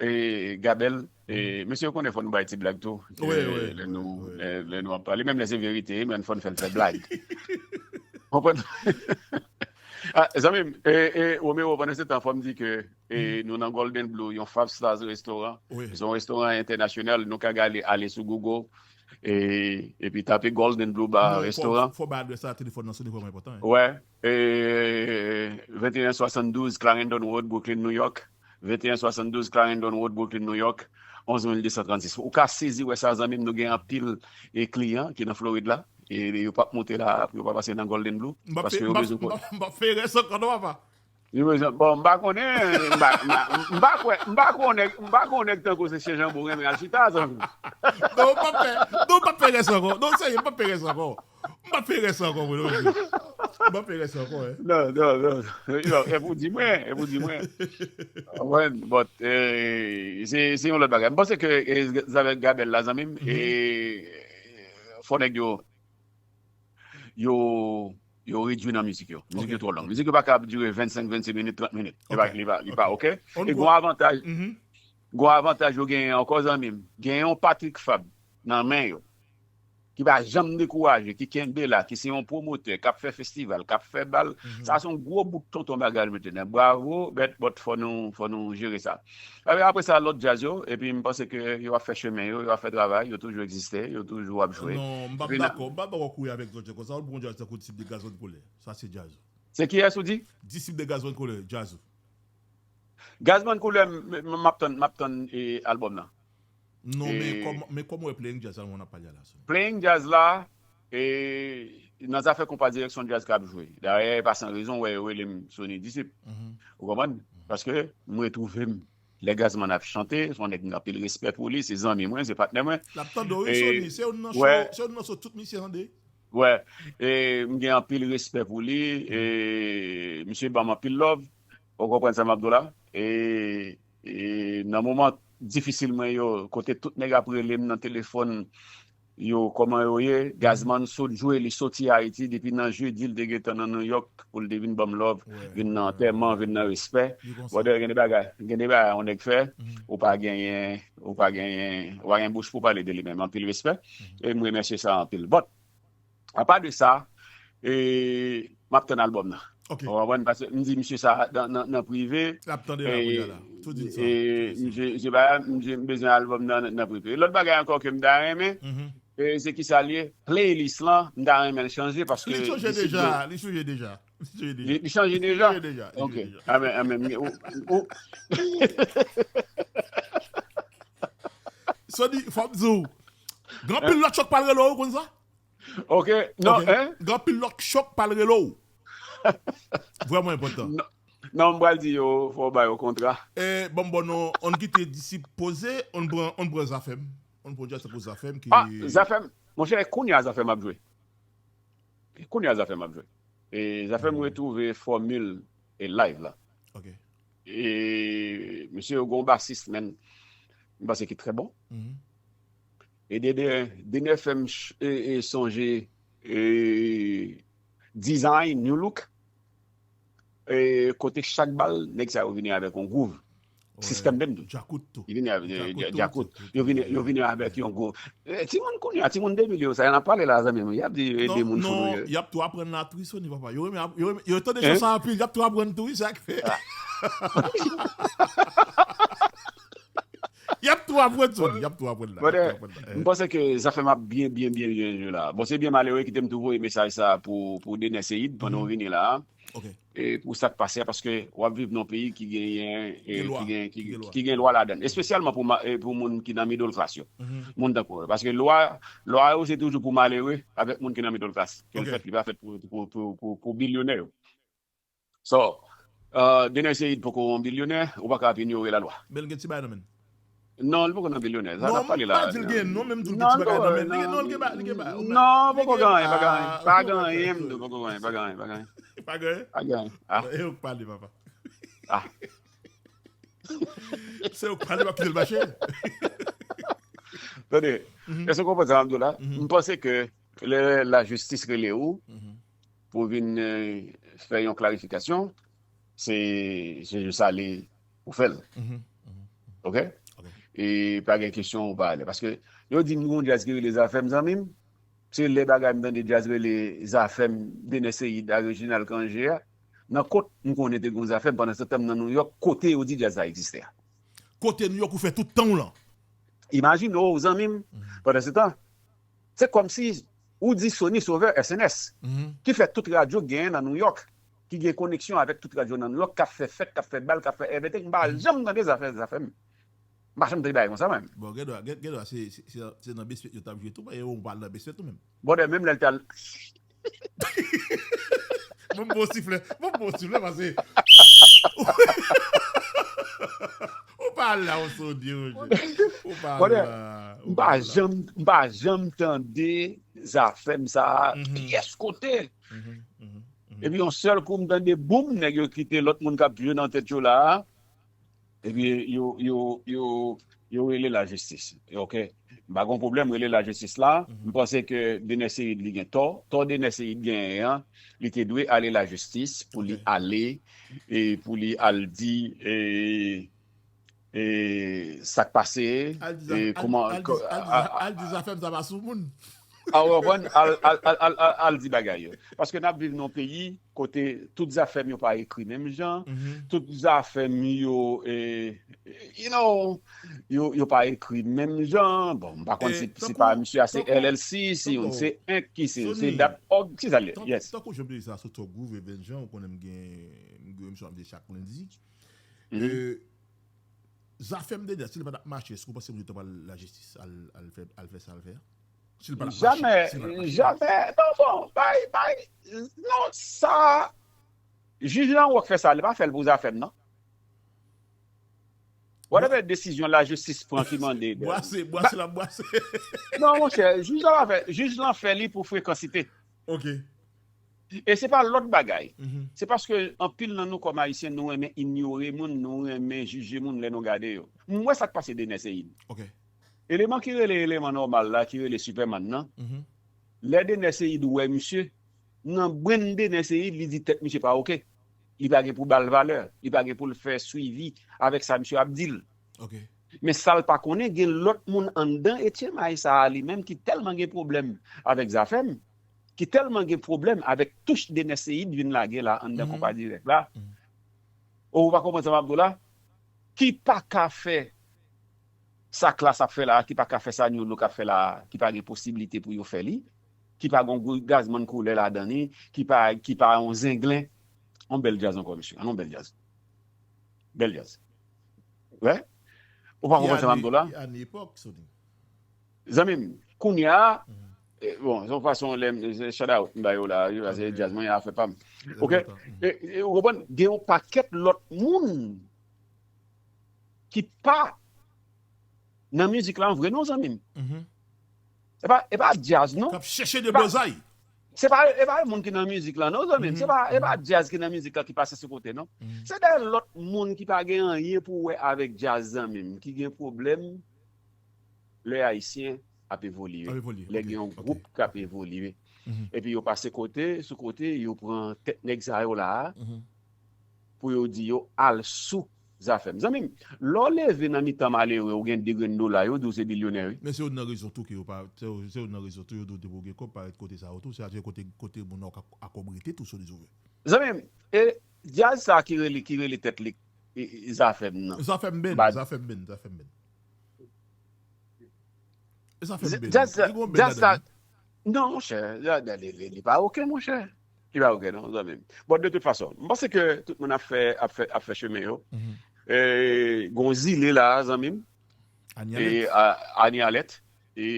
e, Gabel, e, mesye yo konnen fò nou bay ti blag tou. Lè nou, lè, lè nou ap pale, menm lè se verite, men fò n fè l fè blag. Konprann? Ah, zanmi m, e, e, Romero, pandan se tan, fò m di ke e, nou nan Golden Blue, yon Five Stars restaurant. Se yon restoran entènasyonal, nou ka gade, ale sou Google. E, epi tape Golden Blue Bar Restaurant. Fò bay adrès la, telefòn nan, se vrèman enpòtan. Wè. E, venteyen swasanndouz Clarendon Road, Brooklyn, New York. Venteyen swasanndouz Clarendon Road, Brooklyn, New York. Onz mil de san trannsis. Ou ka sezi wè sa, zanmi m, nou gen anpil e kliyan ki nan Florid la. E yo p ap moute la pou yo pa pase nan Golden Blue. Paske yo bezwen. M p ap fè rès ankò non, papa. Bon, m pa konnen, m pa, m pa, m pa kwè, m pa kwè yon nèg, m pa kwè yon nèg tankou se Chen Janbo renmen al chita, zanmi. Non, m p ap fè, non, m p ap fè rès ankò. Non, serye, m p ap fè rès ankò. M p ap fè rès ankò, mwen, non, m p ap fè rès ankò, en. Non, non, non. Yo, e pou di mwen, e pou di mwen. Mwen, but, e, se, se yon lòt bagay. M panse ke, e, avèk Gabel la, zanmi m, e, fò nèg yo yo, yo redui nan mizik yo. Mizik yo twò long. Mizik yo pa ka ap dire vennsenk, vennsis minit, trant minit. Li pa, li pa, li pa, ok? E gon avantaj, gon avantaj yo genyen ankò, zanmi m. Genyen yon Patrick Fabre nan men yo. ki pa janm dekouraje, ki kenbe la, ki se yon pwomotè, k ap fè festival, k ap fè bal. Sa se yon gwo bout tonton bagay l mete la. Bravo, but, but fò nou, fò nou jere sa. Apre, apre sa, lòt djaz yo, epi m panse ke yo ap fè chemen yo, yo ap fè travay, yo toujou egziste, yo toujou ap jwe. Non, m p ap dakò, m p ap dakò kouri avèk lòt djaz konsa, ou pran yon djaz tankou Disip de Gazman Kolè. Sa se djaz. Se kiyès ou di? Disip de Gazman Kolè, djaz. Gazman Kolè, m, m, m ap tann, m ap tann, e, albòm nan. Non, men kòman, men kòman w wè Playing Jazz la, moun ap pale a la? Playing Jazz la, e, nan zafè konpa direksyon djaz k ap jwe. Dayè, e pa san rezon, w wè yo rele m Sony Disip. Ou konprann? Paske m retwouve m. Lè Gazman ap chante, se yon nèg m gen anpil respè pou li, se zanmi mwen, se patnè mwen. L ap tande w, wi, Sony, se youn nan show, se youn nan show tout misye tande. Wè, e, m gen anpil respè pou li, e, misye ban m anpil love, ou konprann sa m ap di w la? E, e nan moman difisil mwen yo, kote tout nèg ap rele m nan telefòn, yo, kòman yo ye, Gazman sot jwe, li soti Ayiti, depi nan jedi, l te gentan nan New York pou l te vin ban m love, vin nan antèman, vin nan respè. Brother, gen de bagay, gen de bagay yon nèg fè, ou pa genyen, ou pa genyen, ou pa gen bouch pou pale de li menm. Anpil respè. E m remèsye sa anpil. But, apa de sa, e, m ap tann albòm nan. Ou konprann? Paske m di misye sa nan, nan, nan prive. L ap tande la kounye a la. Tou di l sa. E, misye, misye pa, misye, m bezwen albòm nan nan prive. Lòt bagay ankò ke m ta renmen, e, se kisa l ye? Playlist lan, m ta renmen l chanje paske li chanje deja, li chanje deja. Li chanje deja? Li chanje deja. Ok. Amen, amen. Ou, ou... Sony, fò m di w, gen anpil lòt chòk pral rele w, ou konn sa? Ok. Non, hein? Gen anpil lòt chòk pral rele w. Vrèman enpòtan. Non, non, m pral di yo, fò w ba yo kontra. E, bon, bon, non, ann kite Disip poze, ann pran, ann pran Zafèm. Ann pran djaz pou Zafèm ki... Ah, Zafèm. Monchè, kounye a Zafèm ap jwe. Kounye a Zafèm ap jwe. E Zafèm retwouve fòmil e live la. Ok. E misye yo gen yon basis, men, m panse ki trè bon. E Dener, Dener fè m ch-, e, e sonje, e, Design, New Look. E kote chak bal, nèg sa yo vini avèk yon gwouv. Sistèm menm tou. Djakout tou. Li vini avèk, e, djakout. Yo vini, yo vini avèk yon gwouv. E, timoun kounye a, timoun de mil yo, sa y ap pale la, zanmi m, y ap di, e, de moun fou nou ye. Non, y ap tou aprann la tou, Sony, papa. Yo renmen, yo renmen, yo tande chan sa anpil, y ap tou aprann tou, wi, sa k fè. Y ap tou aprann, Sony, y ap tou aprann la. M panse ke Zafèm ap byen, byen, byen, byen jwe la. Bon, se byen malere, kite m tou voye mesaj sa pou, pou Dener Ceïde pandan w vini la. Ok. E pou sa k pase a, paske w ap viv nan yon peyi ki genyen, e, ki gen, ki, ki gen lwa ladan l, espesyalman pou, e, pou moun ki nan middle class yo. Moun tankou yo. Paske lwa, lwa yo se toujou pou malere avèk moun ki nan middle class. Ke l fèt, li pa fèt pou, pou, pou, pou, pou bilyonè yo. So, e, Dener Ceïde poko yon bilyonè, ou pa ka ap inyore lalwa. Men l gen ti bagay nan men l. Non, li poko nan bilyonè. Sa n ap pale la. Non, m pa di l gen non, men m di w l gen ti bagay nan men l. Li gen non, li gen ba-, li gen ba-, non, poko gen anyen, pa gen anyen. Pa gen anyen, m di w poko gen anyen, pa gen anyen, pa gen anyen. Pa gen anyen? Pa gen anyen. Ah. E ou k pale, papa. Ah. Se ou k pale, w ap kite l mache. Tande, èske w konprann sa m ap di w la? M panse ke lè lajistis rele w, pou vin, e, fè yon klarifikasyon, se, se jis ale pou fè l. Ok? E pa gen kesyon ou pa ale. Paske yo di m gon djaz ki rele Zafèm, zanmi m. Se lè bagay m tande djaz rele Zafèm, Dener Ceïde a Reginald Cangé a. Nan kot m konnen te gon Zafèm pandan se tan m nan New York, kote yo di djaz la egziste a? Kote New York ou fè tout tan w lan? Imajine w, zanmi m, pandan se tan, se kòmsi ou di Sony Sauveur S N S, ki fè tout radyo genyen nan New York, ki gen koneksyon avèk tout radyo nan New York, k ap fè fèt, k ap fè bal, k ap fè everything. M pa janm tande zafè, zafè m. M pa janm tande bagay konsa, mwen. Bon, gen dwa, gen, gen dwa, se, se, se, se nan basement yo t ap jwe tou, men ou pa al nan basement ou menm. Bon, menm lè l t al. Bon, bon siflè, bon, bon siflè, paske ou pa al la, ou sodye, ou pa al la. M pa janm, m pa janm tande zafè m sa a, pyès kote. Epi yon sèl kou m tande boum, nèg yo kite lòt moun k ap jwe nan tèt yo la a. Epi yo, yo, yo, yo rele lajistis. Ok. M pa gon pwoblèm rele lajistis la. M panse ke Dener Ceïde li gen tò. Tò Dener Ceïde genyen an, li te dwe ale lajistis pou li ale, e pou li al di, e, e sa k pase, e kòman, al di zafè m sa pa sou moun. A, ou konprann? Al, al, al, al, al, al di bagay yo. Paske n ap viv nan yon peyi kote tout zafè m yo pa ekri menm jan, tout zafè m yo, eh, you know, yo, yo pa ekri menm jan. Bon, m pa konn si, si pa misye a se L L C, si yon se enk, ki se, se dat òg, ki sa l ye? Yes. Tankou jan m te di sa sou Top Groove, Evens Jean, ou konnen m gen, m gen emisyon ap de chak lendi. Eh, Zafè m dedan, si l pa t ap mache, èske w panse moun yo t ap al lajistis, al, al fè, al fè sa, al fè a? Si l pa t ap mache, si l pa t ap mache. Jamè, jamè. Non, bon, bay, bay, non, sa, jij lan wè k fè sa, li pa fè l pou zafè m, non. Whatever desizyon lajistis pran ki mande. Bwase, bwase l ap bwase. Non, monchè, jij lan pa fè, jij lan fè li pou frekansite. Ok. E se pa lòt bagay. Se paske anpil nan nou kòm Ayisyen, nou renmen inyore moun, nou renmen jije moun lè nou gade yo. M wè sa k pase Dener Ceïd. Ok. Eleman ki rele eleman nòmal la, ki rele Superman nan, lè Dener Ceïd wè misye, nan brenn Dener Ceïd, li di tèt misye pa oke. Li pa gen pou ba l valè, li pa gen pou l fè swivi avèk sa misye ap di l. Ok. Men sa l pa konnen, gen lòt moun anndan etchenmay sa a li menm ki tèlman gen pwoblèm avèk Zafèm, ki tèlman gen pwoblèm avèk touch Dener Ceïd vin lage la anndan konpa dirèk la. Ou pa konprann sa m ap di w la? Ki pa ka fè sa Klass ap fè la, ki pa ka fè sa New Look ap fè la, ki pa gen posiblite pou yo fè li, ki pa gen yon gazman koulè ladan li, ki pa, ki pa yon zenglen. Yon bèl djaz ankò, mesye. An yon bèl djaz. Bèl djaz. Wè? Ou pa konprann sa m ap di w la? Zanmi m, kounye a, eh, bon, se yon fason lè m, se shout out m ba yo la, yo, se djaz mwen, afè pa m. Ok? E, e, ou konprann? Gen yon pakèt lòt moun ki pa nan mizik la an vre non, zanmi m. E pa, e pa djaz non. K ap chèche de blozay. Se pa, e pa moun ki nan mizik la non, zanmi m. Se pa, e pa djaz ki nan mizik la ki pase sou kote non. Se de lòt moun ki pa gen anyen pou wè avèk djaz, zanmi m, ki gen pwoblèm lè Ayisyen ap evolye. Lè gen yon gwoup k ap evolye. Epi yo pase kote, sou kote, yo pran tèt nèg sa yo la a, pou yo di yo al sou Zafèm. Zanmi m, lè w leve nan mitan malere, ou gen de grenn dola, yo di w se bilyonè, wi. Men se youn nan rezon tou ke yo pa, se, se youn nan rezon tou yo di w depi w gen kòb, parèt kote sa yo tou, se atire kote, kote moun nan ka akòb rete tou sou li sou vre. Zanmi m, e djaz sa ki rele, ki rele tèt li, e, e, Zafèm nan. Zafèm Ben, Zafèm Ben, Zafèm Ben. Zafèm Ben. Djaz sa, li gon ben djaz sa, ladan, wi. Non, monchè, li, li, li, li pa oke, monchè. Li pa oke, non, zanmi m. Bon, de tout fason, m panse ke tout moun ap fè, ap fè, ap fè chemen yo. E, gon Zile la, zanmi m. Ani Alèt. E, a, Ani Alèt. E,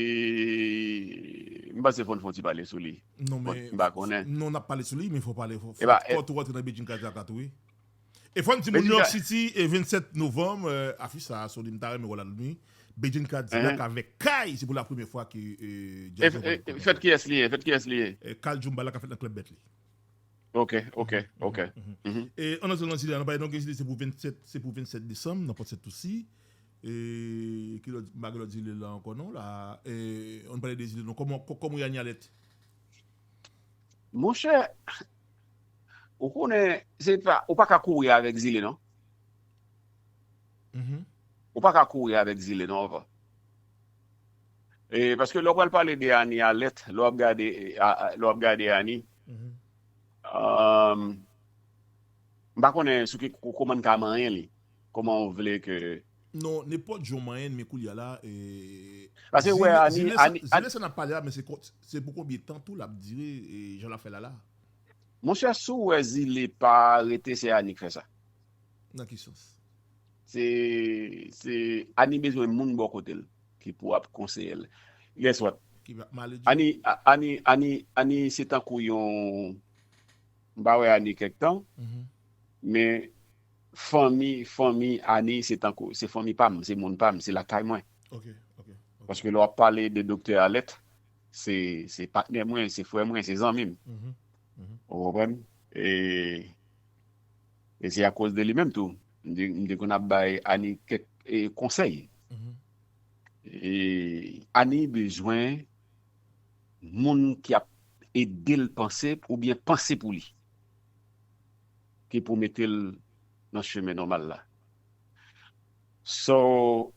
m panse fò n fè yon ti pale sou li. Non, men, m pa konnen. Non, n ap pale sou li, men fò pale, fò, fò, fò tou rantre nan Bedjine Kadilak la tou, wi. E fò n di moun New York City, e vennsèt novanm, eh, afich sa a sou li, m ta renmen wè l al wi. Bedjine Kadilak avèk Kay, se pou la premyè fwa ke, eh, djaz yo pral konnen sa. Fèt kiyès li ye? Fèt kiyès li ye? Eh, Kal Djoumba la k ap fèt nan Club Med li. Ok, ok, ok. E ann antre nan Zile a, nou pale donk Zile se pou vennsèt, se pou vennsèt desanm, nan Pòtsèt Tousi. E ki lòt, m pa gen lòt Zile la ankò non, la. E ann pale de Zile non, kòman, kò-, kòman w ye Ani Alèt? Monchè, ou konnen, se pa, ou pa ka kouri avèk Zile, non. Ou pa ka kouri avèk Zile, non, papa. E, paske lè w pral pale de Ani Alèt, lè w ap gade, a, a, lè w ap gade Ani, um, m pa konnen sou ki, ko-, kòman n ka manyen li. Kòman w vle ke. Non, nenpòt jan w manyen l, men koulye a la, e, paske, wè, Zile, Ani, Zile sa, Ani, Zile sa n ap pale a, men se kon-, se pou konbyen tan tou l ap dire, e, jan l ap fè la la? Monchè, si w wè Zile pa rete, se Ani k fè sa. Nan ki sans? Se, se Ani bezwen moun bò kote l ki pou ap konseye l. Guess what? Ki va, maledi. Ani, a-, Ani, Ani, Ani se tankou yon, m pa wè Ani kèk tan, men fanmi, fanmi Ani se tankou, se fanmi pa m, se moun pa m, se lakay mwen. Ok, ok, ok. Paske lè w ap pale de Doktè Alèt, se, se patnè mwen, se frè mwen, se zanmi m. Ou konprann? E, e se akoz de li menm tou. M te, m te konn ap bay Ani kèk, e, konsèy. E Ani bezwen moun ki ap ede l panse oubyen panse pou li, ki pou mete l nan chemen nòmal la. So,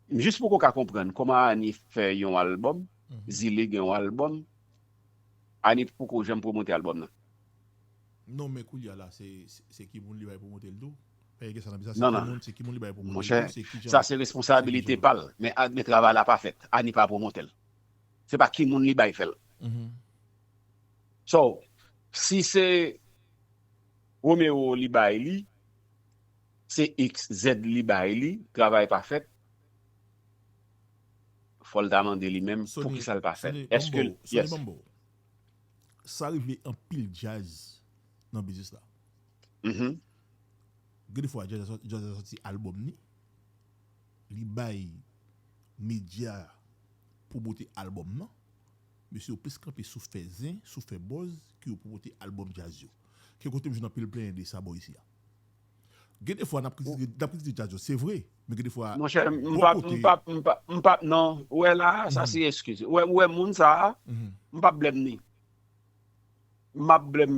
jis pou w ka konprann kòman Ani fè yon albòm, Zile gen yon albòm. Ani poko janm pwomote albòm nan. Non, men koulye a la, se, se, se ki moun li bay pwomote l tou? Paske gen sa nan biznis, se ki moun, se ki moun li bay pwomote l tou, se ki jan. Monchè, sa se responsabilite pa l. Men, men travay la pa fèt. Ani pa pwomote l. Se pa ki moun li bay fè l. So, si se Romero li bay li, se X, Z li bay li, travay pa fèt, fò l ta mande li menm poukisa l pa fèt. Èske, yes. Sa rive anpil djaz nan biznis la. Gen de fwa djaz la sòti albòm ni, li bay medya pwomote albòm nan, mesye yo plis kanpe sou fè zen, sou fè buzz, ke yo pwomote albòm djaz yo. Ke kote m jwenn anpil plenyen de sa bò isi a. Gen de fwa n ap kritike, n ap kritike djaz yo, se vre, men gen de fwa, monchè, m pa, m pa, m pa, m pa, non, ou wè la, sa se eskiz. Ou wè, ou wè moun sa a, m p ap blèm ni. M ap blèm,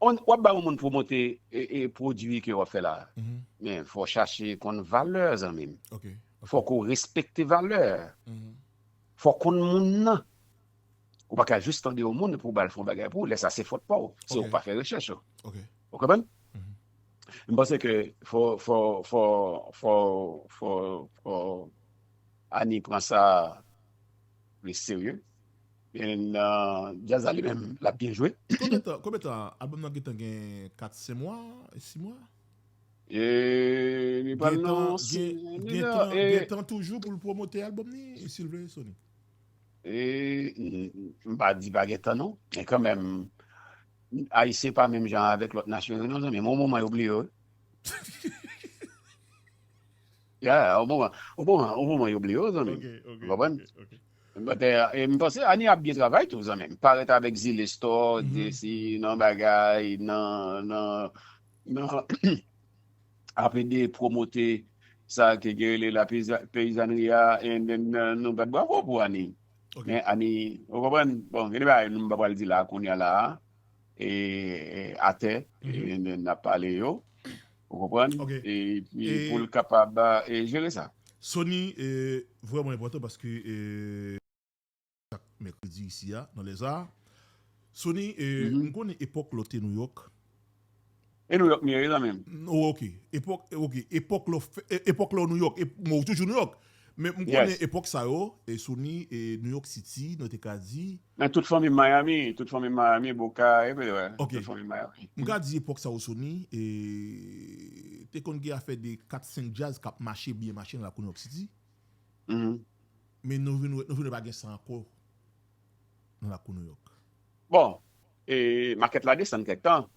w ap bay yon moun pwomote e, e pwodui ke w ap fè la. Men fò w chache konn valè, zanmi m. Fòk ou respekte valè. Fò w konn moun nan. Ou pa ka jis tande yon moun pou w ba l fè yon bagay pou ou. Lè sa se fòt pa w. Se ou k pa fè rechèch ou. Ou konprann? M panse ke fò, fò, fò, fò, fò, fò Ani pran sa plis serye. Men, uh, djaz la li menm, l ap byen jwe. Konbyen tan, konbyen tan albòm nan gentan gen? Kat, senk mwa, sis mwa? E, li pral nan, gentan, gentan toujou pou l pwomote albòm ni, silvouplè, Sony? E, m, m pa di pa gentan non, men kanmenm, Ayisyen pa menm jan avèk lòt nasyon yo non, zanmi m, yon moman yo bliye yo. Ya, yon moman, yon moman, yon moman yo bliye yo, zanmi m. Ou konprann? But, eh, e m panse Ani ap byen travay tou, zanmi m. Parèt avèk Zile Store, D C, nan bagay, nan, nan, nan, ap ede pwomote sa ke gen rele la peyizanri a, and then, uh, nou bat bravo pou Ani. Men Ani, ou konprann? Bon, gen de bagay nou pa pral di la kounye a la a, e, e atè, e n ap pale yo, ou konprann? E, e pou l kapab, e, jere sa. Sony, e, vrèman enpòtan paske, e, chak mèkredi isi a, nan lè sa a. Sony, e, m konnen epòk lè w te New York. E New York m ye, wi, zanmi m. Oh, ok. Epòk, ok. Epòk lè w fè, e, epòk lè w New York. E, bon, ou toujou New York. Men m konnen epòk sa yo, e Sony, e New York City, nou te ka di. Men tout fanmi m Miami, tout fanmi m Miami, Boca, epi, wè. Ok. Tout fanmi m Miami. M ka di epòk sa yo, Sony, e, te konn gen afè de kat, senk djaz k ap mache, byen mache nan lakou New York City. Men nou vin wè, nou vin wè pa gen sa ankò nan lakou New York. Bon, e, makèt la desann kèk tan.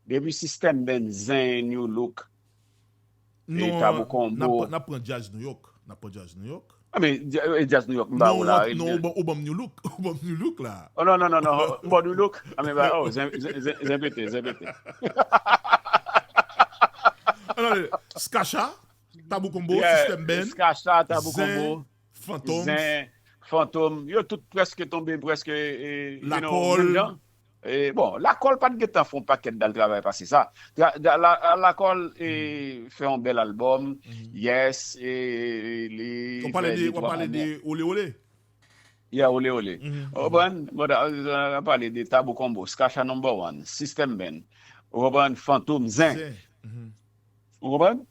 Depi System Band, Zen, New Look, e, Tabou Combo. Non, n ap, n ap pran djaz New York. N ap pran djaz New York. A, men, dja-, e, djaz New York, m ba ou la. Non, ou ban, ou ban m New Look. Ou ban m New Look la. Oh, non, non, non, non. M ba w New Look. A, men, ba, oh, Zen, Zen, Zen, Zen pete, Zen pete. Skasha, Tabou Combo, System Band, Skasha, Tabou Combo, Zen, Fantom. Zen, Fantom, yo tout prèske tonbe, prèske, e, you know, menm jan. E, bon, Lakòl pa t gentan fè yon pakèt dal travay pase sa. Tra-, da-, la, Lakòl, e, fè yon bèl albòm. Yes, e, li fè de twa bon. W ap pale de Ole Ole? Yeah, Ole Ole. Ou konprann? Bon, da, w ap pale de Tabou Combo, Skasha Number One, System Band. Ou konprann? Fantom, Zen. Zen. Ou konprann?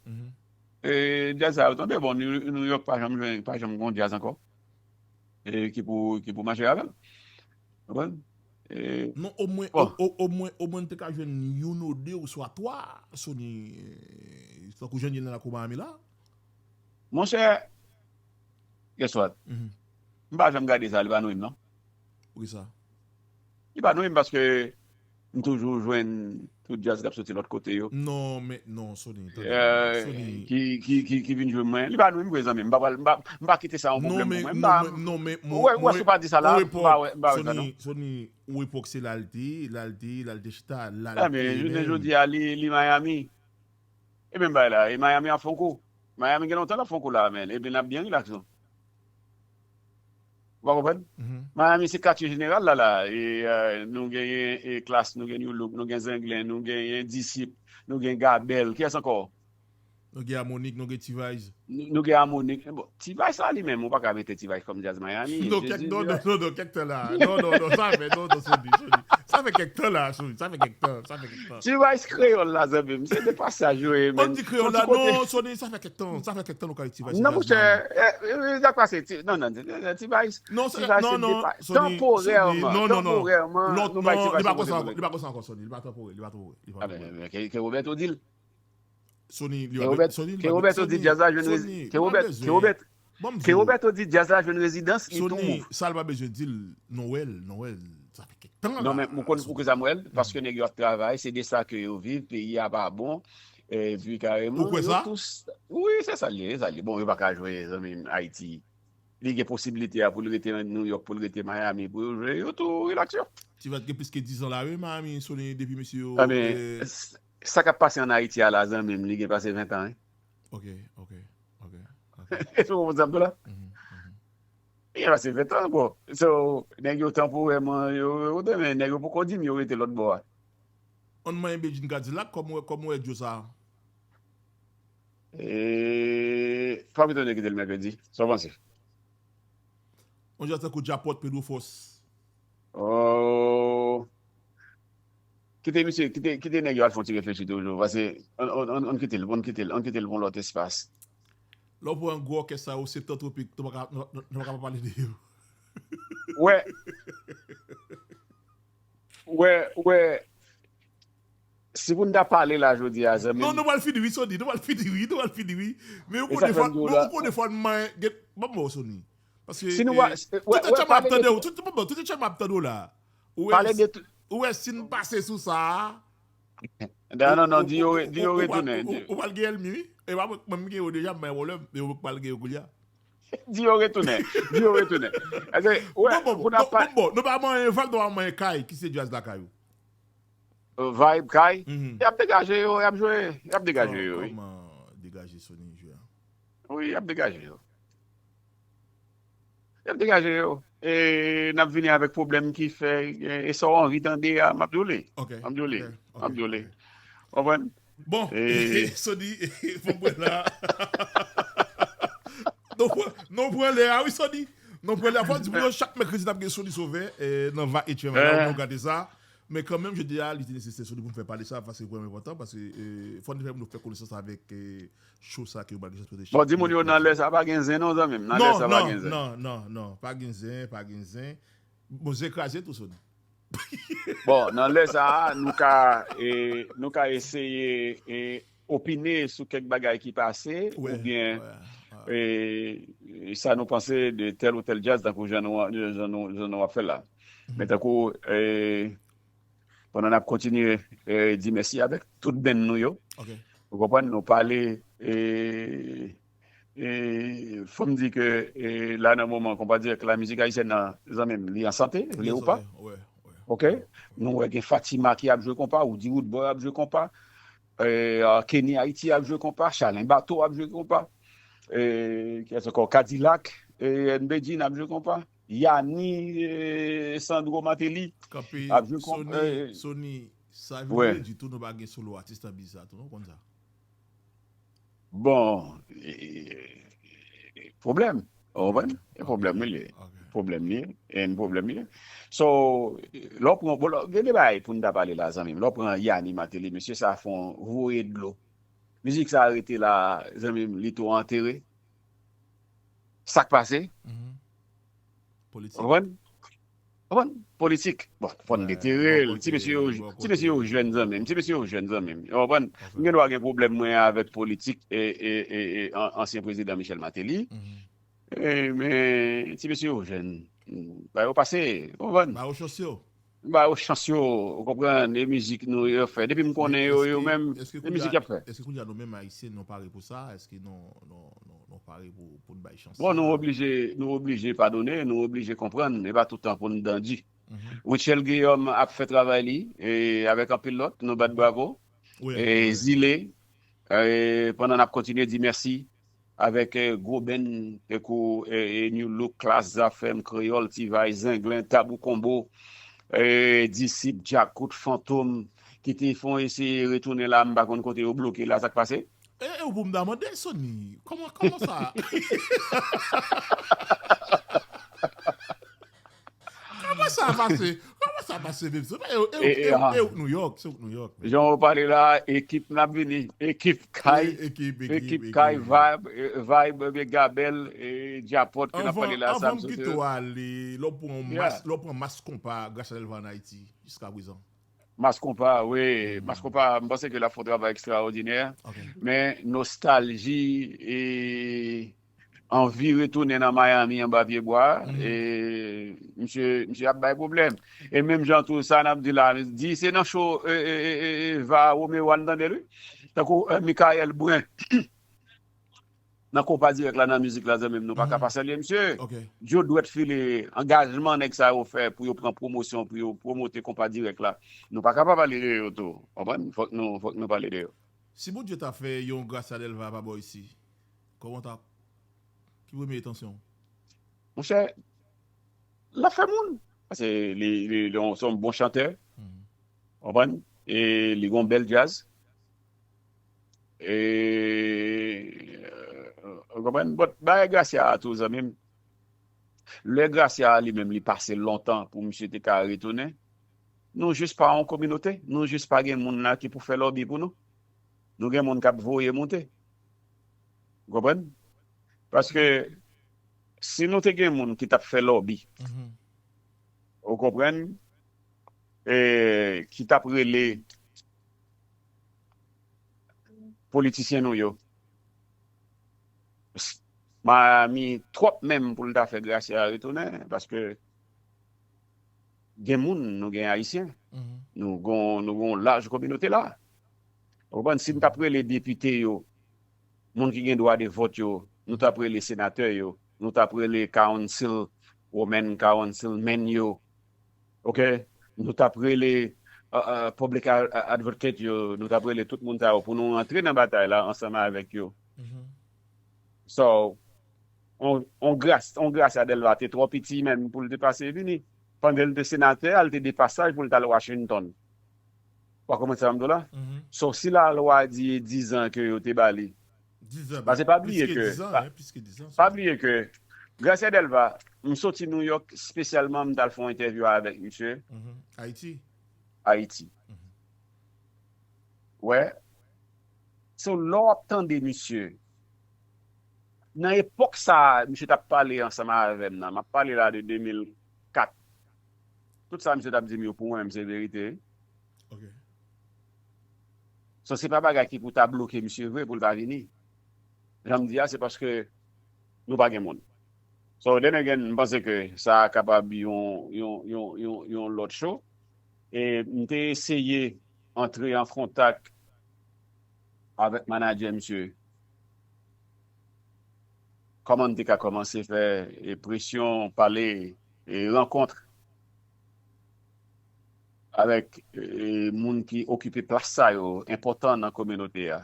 E, djaz sa yo tonbe. Bon, New, New York pa janm jwenn, pa janm gon djaz ankò. E, ki pou, ki pou mache avè l. Ou konprann? E, non, omwen, bon. O, o, omwen, omwen n te ka jwenn youn ou de ou swa twa, Sony, e, tankou jan n ye nan lakou Miami la. Monchè, guess what? M pa janm gade sa, li pa nwi m, non. Poukisa? Li pa nwi m paske m toujou jwenn tout djaz k ap soti lòt kote yo. Non, men, non, Sony, tande, Sony. Ki, ki, ki, ki vin jwenn mwen. Li pa nwi m vre, zanmi m. M pa pral, m pa, m pa kite sa yon pwoblèm pou mwen. M pa, non, men, ou wè, ou wè, si w pa di sa la, m pa wè, m pa wè sa, non. Sony, Sony, yon epòk se la l te ye, la l te ye, la l te chita, la l te ye menm. Men jounen jodi a, li, li Miami. E menm bagay la, e Miami ap fè yon kou. Miami gen lontan l ap fè yon kou la, men. Epi n ap byen rilaks, non. Ou pa konprann? Miami se katye jeneral la, la. E, e, nou genyen, e, Klass, nou gen New Look, nou gen Zenglen, nou genyen Disip, nou gen Gabèl. Kiyès ankò? Nou gen Harmonik, nou gen T-Vice. Nou gen Harmonik. Bon, T-Vice la li menm, ou pa ka mete T-Vice kòm djaz Miami. Non, kèk non, non, non, non, kèk tan la. Non, non, non, sa fè, non, non, Sony, Sony. Sa fè kèk tan la, Sony. Sa fè kèk tan, sa fè kèk tan. T-Vice kreyòl la, zanmi m. Se de pasaj yo ye, men. Ou di kreyòl la, non, Sony, sa fè kèk tan. Sa fè kèk tan nou ka di T-Vice. Non, monchè, sa k pase, non, non, T-Vice. Non, non, non, Sony, tanporèman, non, non, non. Tanporèman, nou bay T-Vice. Li pa konsa ankò, Sony. Li pa tanporè, li pa tanporè. Ke Roberto di l. Sony, li Sony, ke Roberto di djaz la jwenn rezidans. Ke Roberto di djaz la jwenn rezidans, li tou mou. Sony, sa l pa bezwen di l, nou wè l, nou wè l. Sa fè kèk tan la. Non, men ou konn poukisa m wè l, paske nèg yo ap travay, se de sa ke yo viv, peyi a pa bon, e, vi kareman. Ou kwè sa? Wi, se sa l ye, se sa l ye. Bon, yo pa ka jwe, zanmi m, Ayiti. Li gen posibilite a pou l rete New York, pou l rete Miami, pou yo jwe, yo tou relax yo. T-Vice gen plis ke diz an la, wi, Miami, Sony, depi mesye yo. Ebyen, sa k ap pase ann Ayiti a la, zanmi m, li gen pase ven tan, wi. Ok, ok, ok. Ou konprann sa m di w la? Li gen pase ven tan, bon. So, nèg yo tanporèman, yo, yo, men nèg yo poko di m yo rete lòt bò a. Ann manyen Bedjine Kadilak, kòman w wè, kòman w wè dyo sa a? E, pa m etone kite l mèkredi. Sa w panse? Yon jan tankou Djapòt, Pedro Fòs. Oh. Kite misye, kite, kite nèg yo al fè yon ti reflechi toujou. Paske, ann, ann, ann, ann kite l, ann kite l, ann kite l pou yon lòt espas. Lè w pran gwo òkès sa yo, Septan Tropik, nou pa ka, nou, nou, nou pa ka pa pale de yo. Wè. Wè, wè. Si pou n ta pale la jodi a, zanmi m. Non, nou pral fini wi, Sony, nou pral fini wi, nou pral fini wi. Men ou konnen fò, men ou konnen fò n manyen, ban m ba w Sony. Paske, tout etan m ap tande w, tout, tout etan m ap tande w la. Ou wè, ou wè si n pase sou sa a. Non, non, non, di yo, di yo retounen. Ou pral gen ènmi wi. E pa mwen, mwen m gen yo deja, m pa gen pwoblèm, men ou pral gen yo kounye a. Di yo retounen. Di yo retounen. Paske, ou wè, pou n ap pale. Bon, bon, bon, nou pa manyen Val, nou pa manyen Kay, ki se djaz lakay ou. Vibe, Kay. Y ap degaje yo, y ap jwe, y ap degaje yo, wi. Kòman degaje Sony jwe a? Wi, y ap degaje yo. Y ap degaje yo. E n ap vini avèk pwoblèm ki fè, e sa w anvi tande a, m ap di w li. M ap di w li. M ap di w li. Konprann? Bon, Sony, fò m wè la. Non, pran lè a, wi, Sony. Non, pran lè a. Fò di pou yo chak mèkredi n ap gen Sony Sauveur nan Va H M la, nou gade sa. Men kanmenm, jodi a, li te nesesè Sony pou n fè pale sa, paske vrèman enpòtan, paske fò n fè moun yo fè konesans avèk cho sa ke yo pral gen chans pote chak. Bon, di moun yo nan lè sa pa gen zen non, zanmi m. Nan lè sa pa gen zen. Non, non, non, non, pa gen zen, pa gen zen. Bon, zen kraze tou, Sony. Bon, nan lè sa a, nou ka, e, nou ka eseye, e, opine sou kèk bagay ki pase, oubyen, e, sa nou panse de tèl ou tèl djaz, tankou jan nou, jan nou, jan nou ap fè la. Men tankou, e, pandan n ap kontinye, e, di mèsi avèk tout band nou yo, ou konprann, nou pale, e, e, fò m di ke, e, la nan moman, konpa dirèk la mizik ayisyèn nan, zanmi m, li an sante, vle ou pa. Ok? Nou wè gen Fatima ki ap jwe konpa, Roody Roodboy ap jwe konpa, e, Kenny Haiti ap jwe konpa, Chalin Bato ap jwe konpa, e, kiyès ankò? Kadilak, e, N Bedjine ap jwe konpa, Yani, e, Sandro Martelly ap jwe konpa. Sony, sa vle di tou nou pa gen solo atis nan biz la tou, non, konn sa. Bon, e, pwoblèm. Ou konprann? E pwoblèm li ye. Pwoblèm li ye. E yon pwoblèm li ye. So, lè w pran, bon, gen de bagay pou n ta pale la, zanmi m. Lè w pran Yani Martelly, mesye sa fè yon voye dlo. Mizik sa rete la, zanmi m, li tou antere. Sa k pase? Politik. Konprann? Konprann? Politik. Bon, fò n detere l. Ti mesye yo, ti mesye yo jèn zanmi m. Ti mesye yo jèn zanmi m. Ou konprann? M gen dwa gen pwoblèm mwen avèk politik e, e, e, e an- ansyen prezidan Michel Martelly. E, men, ti mesye yo jèn. Ba yo pase, ou konprann? Ba yo chans yo. Ba yo chans yo, ou konprann? E mizik nou yo fè. Depi m konnen yo, yo menm, e mizik y ap fè. Èske kounye a nou menm Ayisyen nou pare pou sa? Èske nou, nou, nou, nou pare pou, pou n bay chans sa? Bon, nou oblije, nou oblije padone, nou oblije konprann, e pa tout tan pou n dan di. Rutshelle Guillaume ap fè travay li, e avèk anpil lòt, nou bat bravo. E Zile, e pandan n ap kontinye di mèsi avèk, e, gwo band, tankou, e, e, New Look, Klass, Zafèm, Kreyòl, T-Vice, Zenglen, Tabou Konbo, e, Disip, Djakout, Fantom, ki te fè yon eseye retounen la, m pa konn kote yo bloke la, sa k pase? E, e ou pou m ta mande, Sony, kòman, kòman sa? Kòman sa pase? Kòman sa pase menm? Se pa e, e, e, e, e ou k New York, se ou k New York, men. Jan w pale la, ekip n ap vini. Ekip Kay, ekip, ekip, ekip Kay, Vibe, e, Vibe, Mega Bell, e, Djapòt ke n ap pale la, sa m soti. Anvan m kite w ale, lè w pran mas, lè w pran mas konpa Gracia Delva ann Ayiti, jiska prezan. Mas konpa, wi. Mas konpa, m panse ke l ap fè yon travay ekstraòdinè. Men nostalji e anvi retounen nan Miami anba pye bwa, e misye, misye ap bay pwoblèm. E menm jan tou sa n ap di la, di se nan show, e, e, e, e, e, Va Romeo a n tande l, wi. Tankou, e, Michael Brun. Nan konpa dirèk la, nan mizik la, zanmi m, nou pa ka pa salye misye. Djo dwèt file angajman nèg sa yo fè pou yo pran pwomosyon, pou yo pwomote konpa dirèk la. Nou pa ka pa pale de yo tou. Konprann? Fòk nou, fòk nou pale de yo. Si Bondye ta fè yon Gracia Delva pa bò isi, kòman ta, ki premye entansyon w? Monchè, l ap fè moun. Paske li, li, li se yon bon chantè. Konprann? E li gen yon bèl djaz. E, ou konprann? But, bagay Gracia a tou, zanmi m. Lè Gracia a li menm, li pase lontan pou misye te ka retounen. Nou jis pa yon kominote. Nou jis pa gen moun la ki pou fè lòbi pou nou. Nou gen moun k ap voye moute. Ou konprann? Paske si nou te gen moun ki t ap fè lòbi, ou konprann, e ki t ap rele politisyen nou yo. Miami twòp menm pou l ta fè Gracia retounen, paske gen moun, nou gen Ayisyen. Nou gon, nou gon laj kominote la. Ou konprann? Si n t ap rele depite yo, moun ki gen dwa de vòt yo, nou t ap rele senatè yo, nou t ap rele council woman, councilman yo. Oke? Nou t ap rele, uh, uh, public a- a- advocate yo, nou t ap rele tout moun sa yo pou nou antre nan batay la ansanm avèk yo. So, on, on gras, on Gracia Delva te twò piti menm pou l te pase vini. Pandan l te senatè a, l te de pasaj pou l t al Washington. Ou konprann sa m di w la? So, si lalwa di e dizan ke yo te ba li, paske pa bliye ke, pa bliye ke Gracia Delva, m soti New York espesyalman, m t al fè yon entèvyou avèk misye. Ayiti. Ayiti. Wè. So, lè w ap tande misye, nan epòk sa a, misye t ap pale ansanm avè m nan, m ap pale la de de mil kat. Tout sa misye t ap di m yo pou mwen menm se verite. So, se pa bagay ki pou ta bloke misye vre pou l pa vini. Jan m di a, se paske nou pa gen moun. So, then again, m panse ke sa kapab yon, yon, yon, yon, yon lòt show. E m te eseye antre an kontak avèk manadjè misye. Kòman m te ka kòmanse fè, e, presyon, pale, e, rankont avèk, e, moun ki okipe plas sa yo, enpòtan nan kominote a.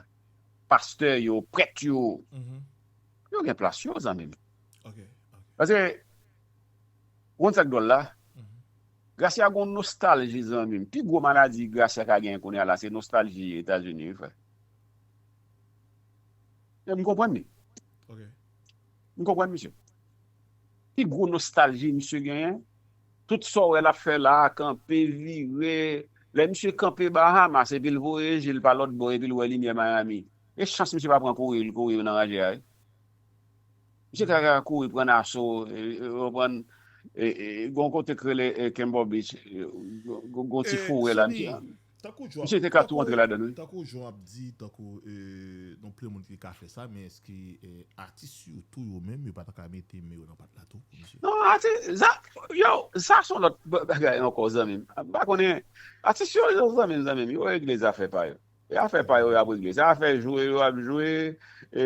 Pastè yo, prèt yo. Yo gen plas yo, zanmi m. Paske, ou konn sa k dwòl la? Gracia gon nostalji, zanmi m. Pi gwo maladi Gracia ka genyen kounye a la, se nostalji Etazini, wi, frè. E m konprann li. M konprann misye. Pi gwo nostalji misye genyen, tout sa w wè l ap fè la, kanpe, vire. Lè misye kanpe Bahamas, epi l voye je l pa lòt bò, epi l wè limyè Miami. E chans misye pa pran kouri, l kouri nan raje a, wi. Misye ka, ka kouri pran Nassau, e, e, ou konprann, e, e, gon kote k rele, e, Kembaw Beach, e, gon, gon ti forè la, misye. Tankou jan, misye te ka tou antre ladan l, wi. Tankou jan w ap di, tankou, e, gon plen moun ki ka fè sa, men èske, e, atis yo tou yo menm, yo pa ta ka mete men yo nan pat la tou pou misye? Non, atis, sa, yo, sa se yon lòt ba- bagay ankò, zanmi m. M pa konnen, atis yo, yo, zanmi m, zanmi m, yo regle zafè pa yo. E afè pa yo y ap regle. Se afè jwe yo ap jwe, e,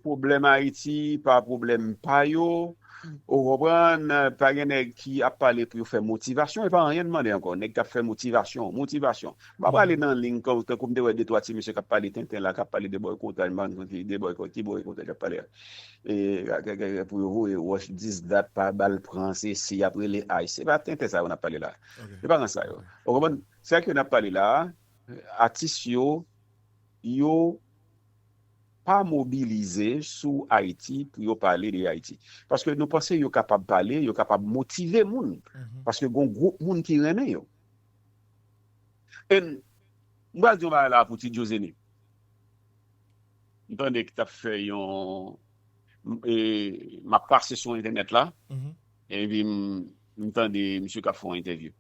pwoblèm Ayiti pa pwoblèm pa yo. Ou konprann? Pa gen nèg ki ap pale pou yo fè motivasyon, e pa anyen n mande ankò. Nèg k ap fè motivasyon, motivasyon. M pa prale nan liy, tankou m te wè de twa ti mesye k ap pale tenten la, k ap pale de bòykotaj, m pa konn ki de bòyko-, ki bòykotaj y ap pale a. E, pou yo voye wòch, dis dat, pa ba l pran, se si y ap rele ICE. Se pa tenten sa yo n ap pale la. Se pa nan sa yo. Ou konprann? Sa ke n ap pale la a, atis yo, yo pa mobilize sou Ayiti pou yo pale de Ayiti. Paske nou panse yo kapab pale, yo kapab motive moun. Paske gon gwoup moun ki renmen yo. And, m pral di yon bagay la pou Ti Djozeni. M tande ki t ap fè yon, m, e, m ap pase sou entènèt la, epi m, m tande misye k ap fè yon entèvyou.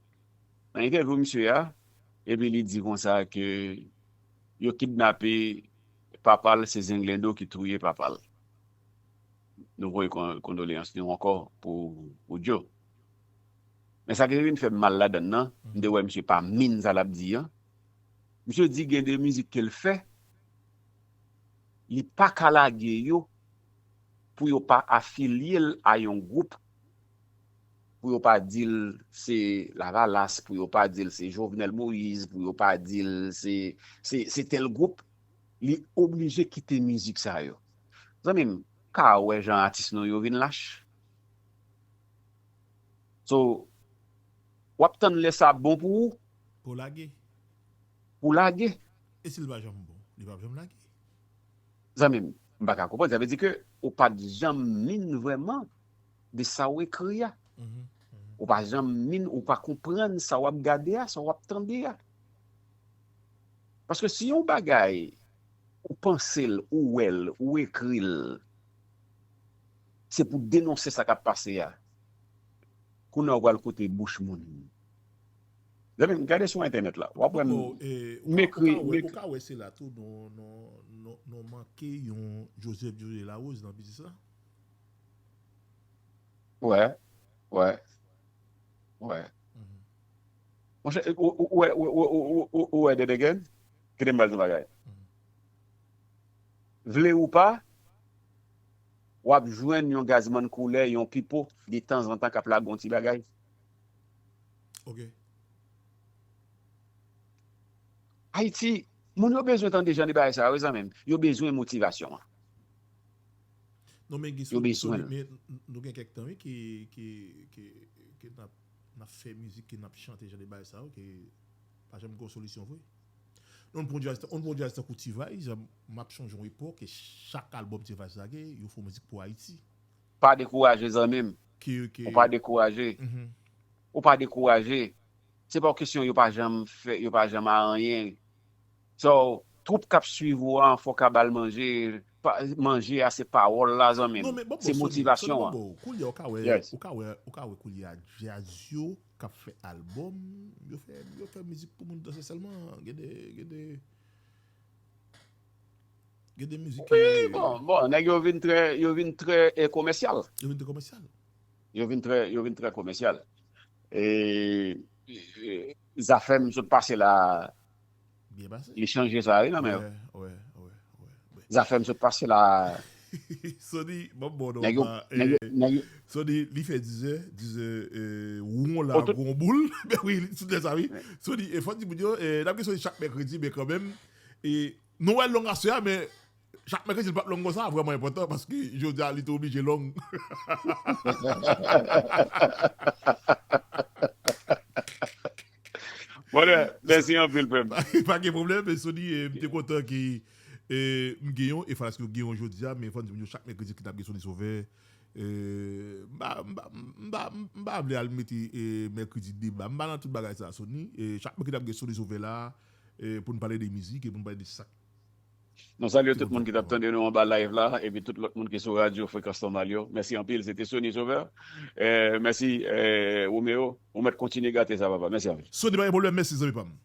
Nan entèvyou misye a, epi li di konsa ke yo kidnape papa l, se Zenglendo ki touye papa l. Nou voye kon, kondoleyans nou ankò pou, pou Djo. Men sa ki vin fè m mal ladann nan, m te wè misye pa min sa l ap di an. Misye di gen de mizik ke l fè, li pa ka lage yo pou yo pa afilye l a yon gwoup, pou yo pa di l se Lavalas, pou yo pa di l se Jovenel Moïse, pou yo pa di l se, se, se tèl gwoup, li oblije kite mizik sa yo. Zanmi m, ka wè jan atis nou yo vin lach. So, w ap tann lè sa bon pou ou, pou lage. Pou lage. E si l pa janm bon, li p ap janm lage. Zanmi m, m pa ka konprann. Sa vle di ke ou pa t janm min vrèman de sa w ekri a. Ou pa janm min, ou pa konprann sa w ap gade a, sa w ap tande a. Paske si yon bagay, ou panse l, ou wè l, ou ekri l, se pou denonse sa k ap pase a. Kounye a w pral koute bouch moun. Zanmi m, gade sou entènèt la. W ap wè m, m ekri, m ekri. Ou ka wè se la tou, nou, nou, nou, nou manke yon Joseph Josué Larose nan biznis la. Wè, wè, wè. Monchè, ou, ou, ou, ou, ou, ou, ou, ou, ou wè Dead Again? Kite m ba l yon bagay. Vle ou pa, w ap jwenn yon Gazman Koulè, yon Pipo, detanzantan k ap lage yon ti bagay. Ok. Ayiti, moun yo bezwen tande jan de bagay sa yo, wi, zanmi m. Yo bezwen motivasyon an. Non, men gen Yo sou, bezwen sou, l. Men n-, nou gen kèk tan, wi, ki, ki, ki, ki n ap, n ap fè mizik, ki n ap chante jan de bagay sa yo, ki pa janm gen yon solisyon vre. Nou pran djaz, nou pran djaz tankou T-Vice, m ap chonje yon epòk, e chak albòm T-Vice lage, yo fè yon mizik pou Ayiti. Pa dekouraje, zanmi m. Ki, ki Ou pa dekouraje. Ou pa dekouraje. Se pa yon kesyon yo pa janm fè, yo pa janm a anyen. So, twoup k ap swiv ou an, fò w ka ba l manje. Pa, manje a se pawòl la, zanmi m. Non, men bon, se bon, Sony, motivasyon Sony, an. Bon, bon, koulye a, ou ka wè, Yes. ou ka wè, ou ka wè koulye a, djaz yo k ap fè albòm, yo fè, yo fè mizik pou moun danse sèlman. Gen de, gen de, gen de mizik Wi, ki bon, bon, nèg yo vin trè, yo vin trè, eh, komèsyal. Yo vin trè komèsyal. Yo vin trè, yo vin trè komèsyal. E, e, zafè m sot pase la, Byen pase. Li chanje sa, wi, nan men yo. Wè, wè, wè, wè. Zafè m sot pase la. Sony, bon, bon, non, Nèg yo, pa, nèg yo, eh, nèg yo, Sony, li fè dizè, dizè, eh, won la, O, tout gwo boul. Men wi, li, tout sa, wi. Sony, e fò di moun yo, eh, n ap gen Sony chak mèkredi, men kanmenm, e nou wè l long aswè a, men chak mèkredi, li p ap long konsa, vrèman enpòtan, paske jodi a, li te oblije long. Brother, mèsi anpil, frè m. Pa gen pwoblèm, men Sony, eh, m te kontan ki, eh, m gen yon, e fanatik yo gen yon jodi a, men fò n di moun yo chak mèkredi ki n ap gen Sony Sauveur. Eh, m pa, m pa, m pa, m pa vle al mete, eh, mèkredi deba. M pa nan tout bagay sa, Sony. Eh, chak mèkredi n ap gen Sony Sauveur la, eh, pou n pale de mizik e pou n pale de sa k Nou salye tout moun ki t ap tande nou anba live la, epi tout lòt moun ki sou radyo Frekans Nòmal yo. Mèsi anpil, se te Sony Sauveur. Eh, mèsi, eh, Romeo. Ou mèt kontinye gate sa, papa. Mèsi anpil. Sony, pa gen pwoblèm, mèsi, zanmi pa m.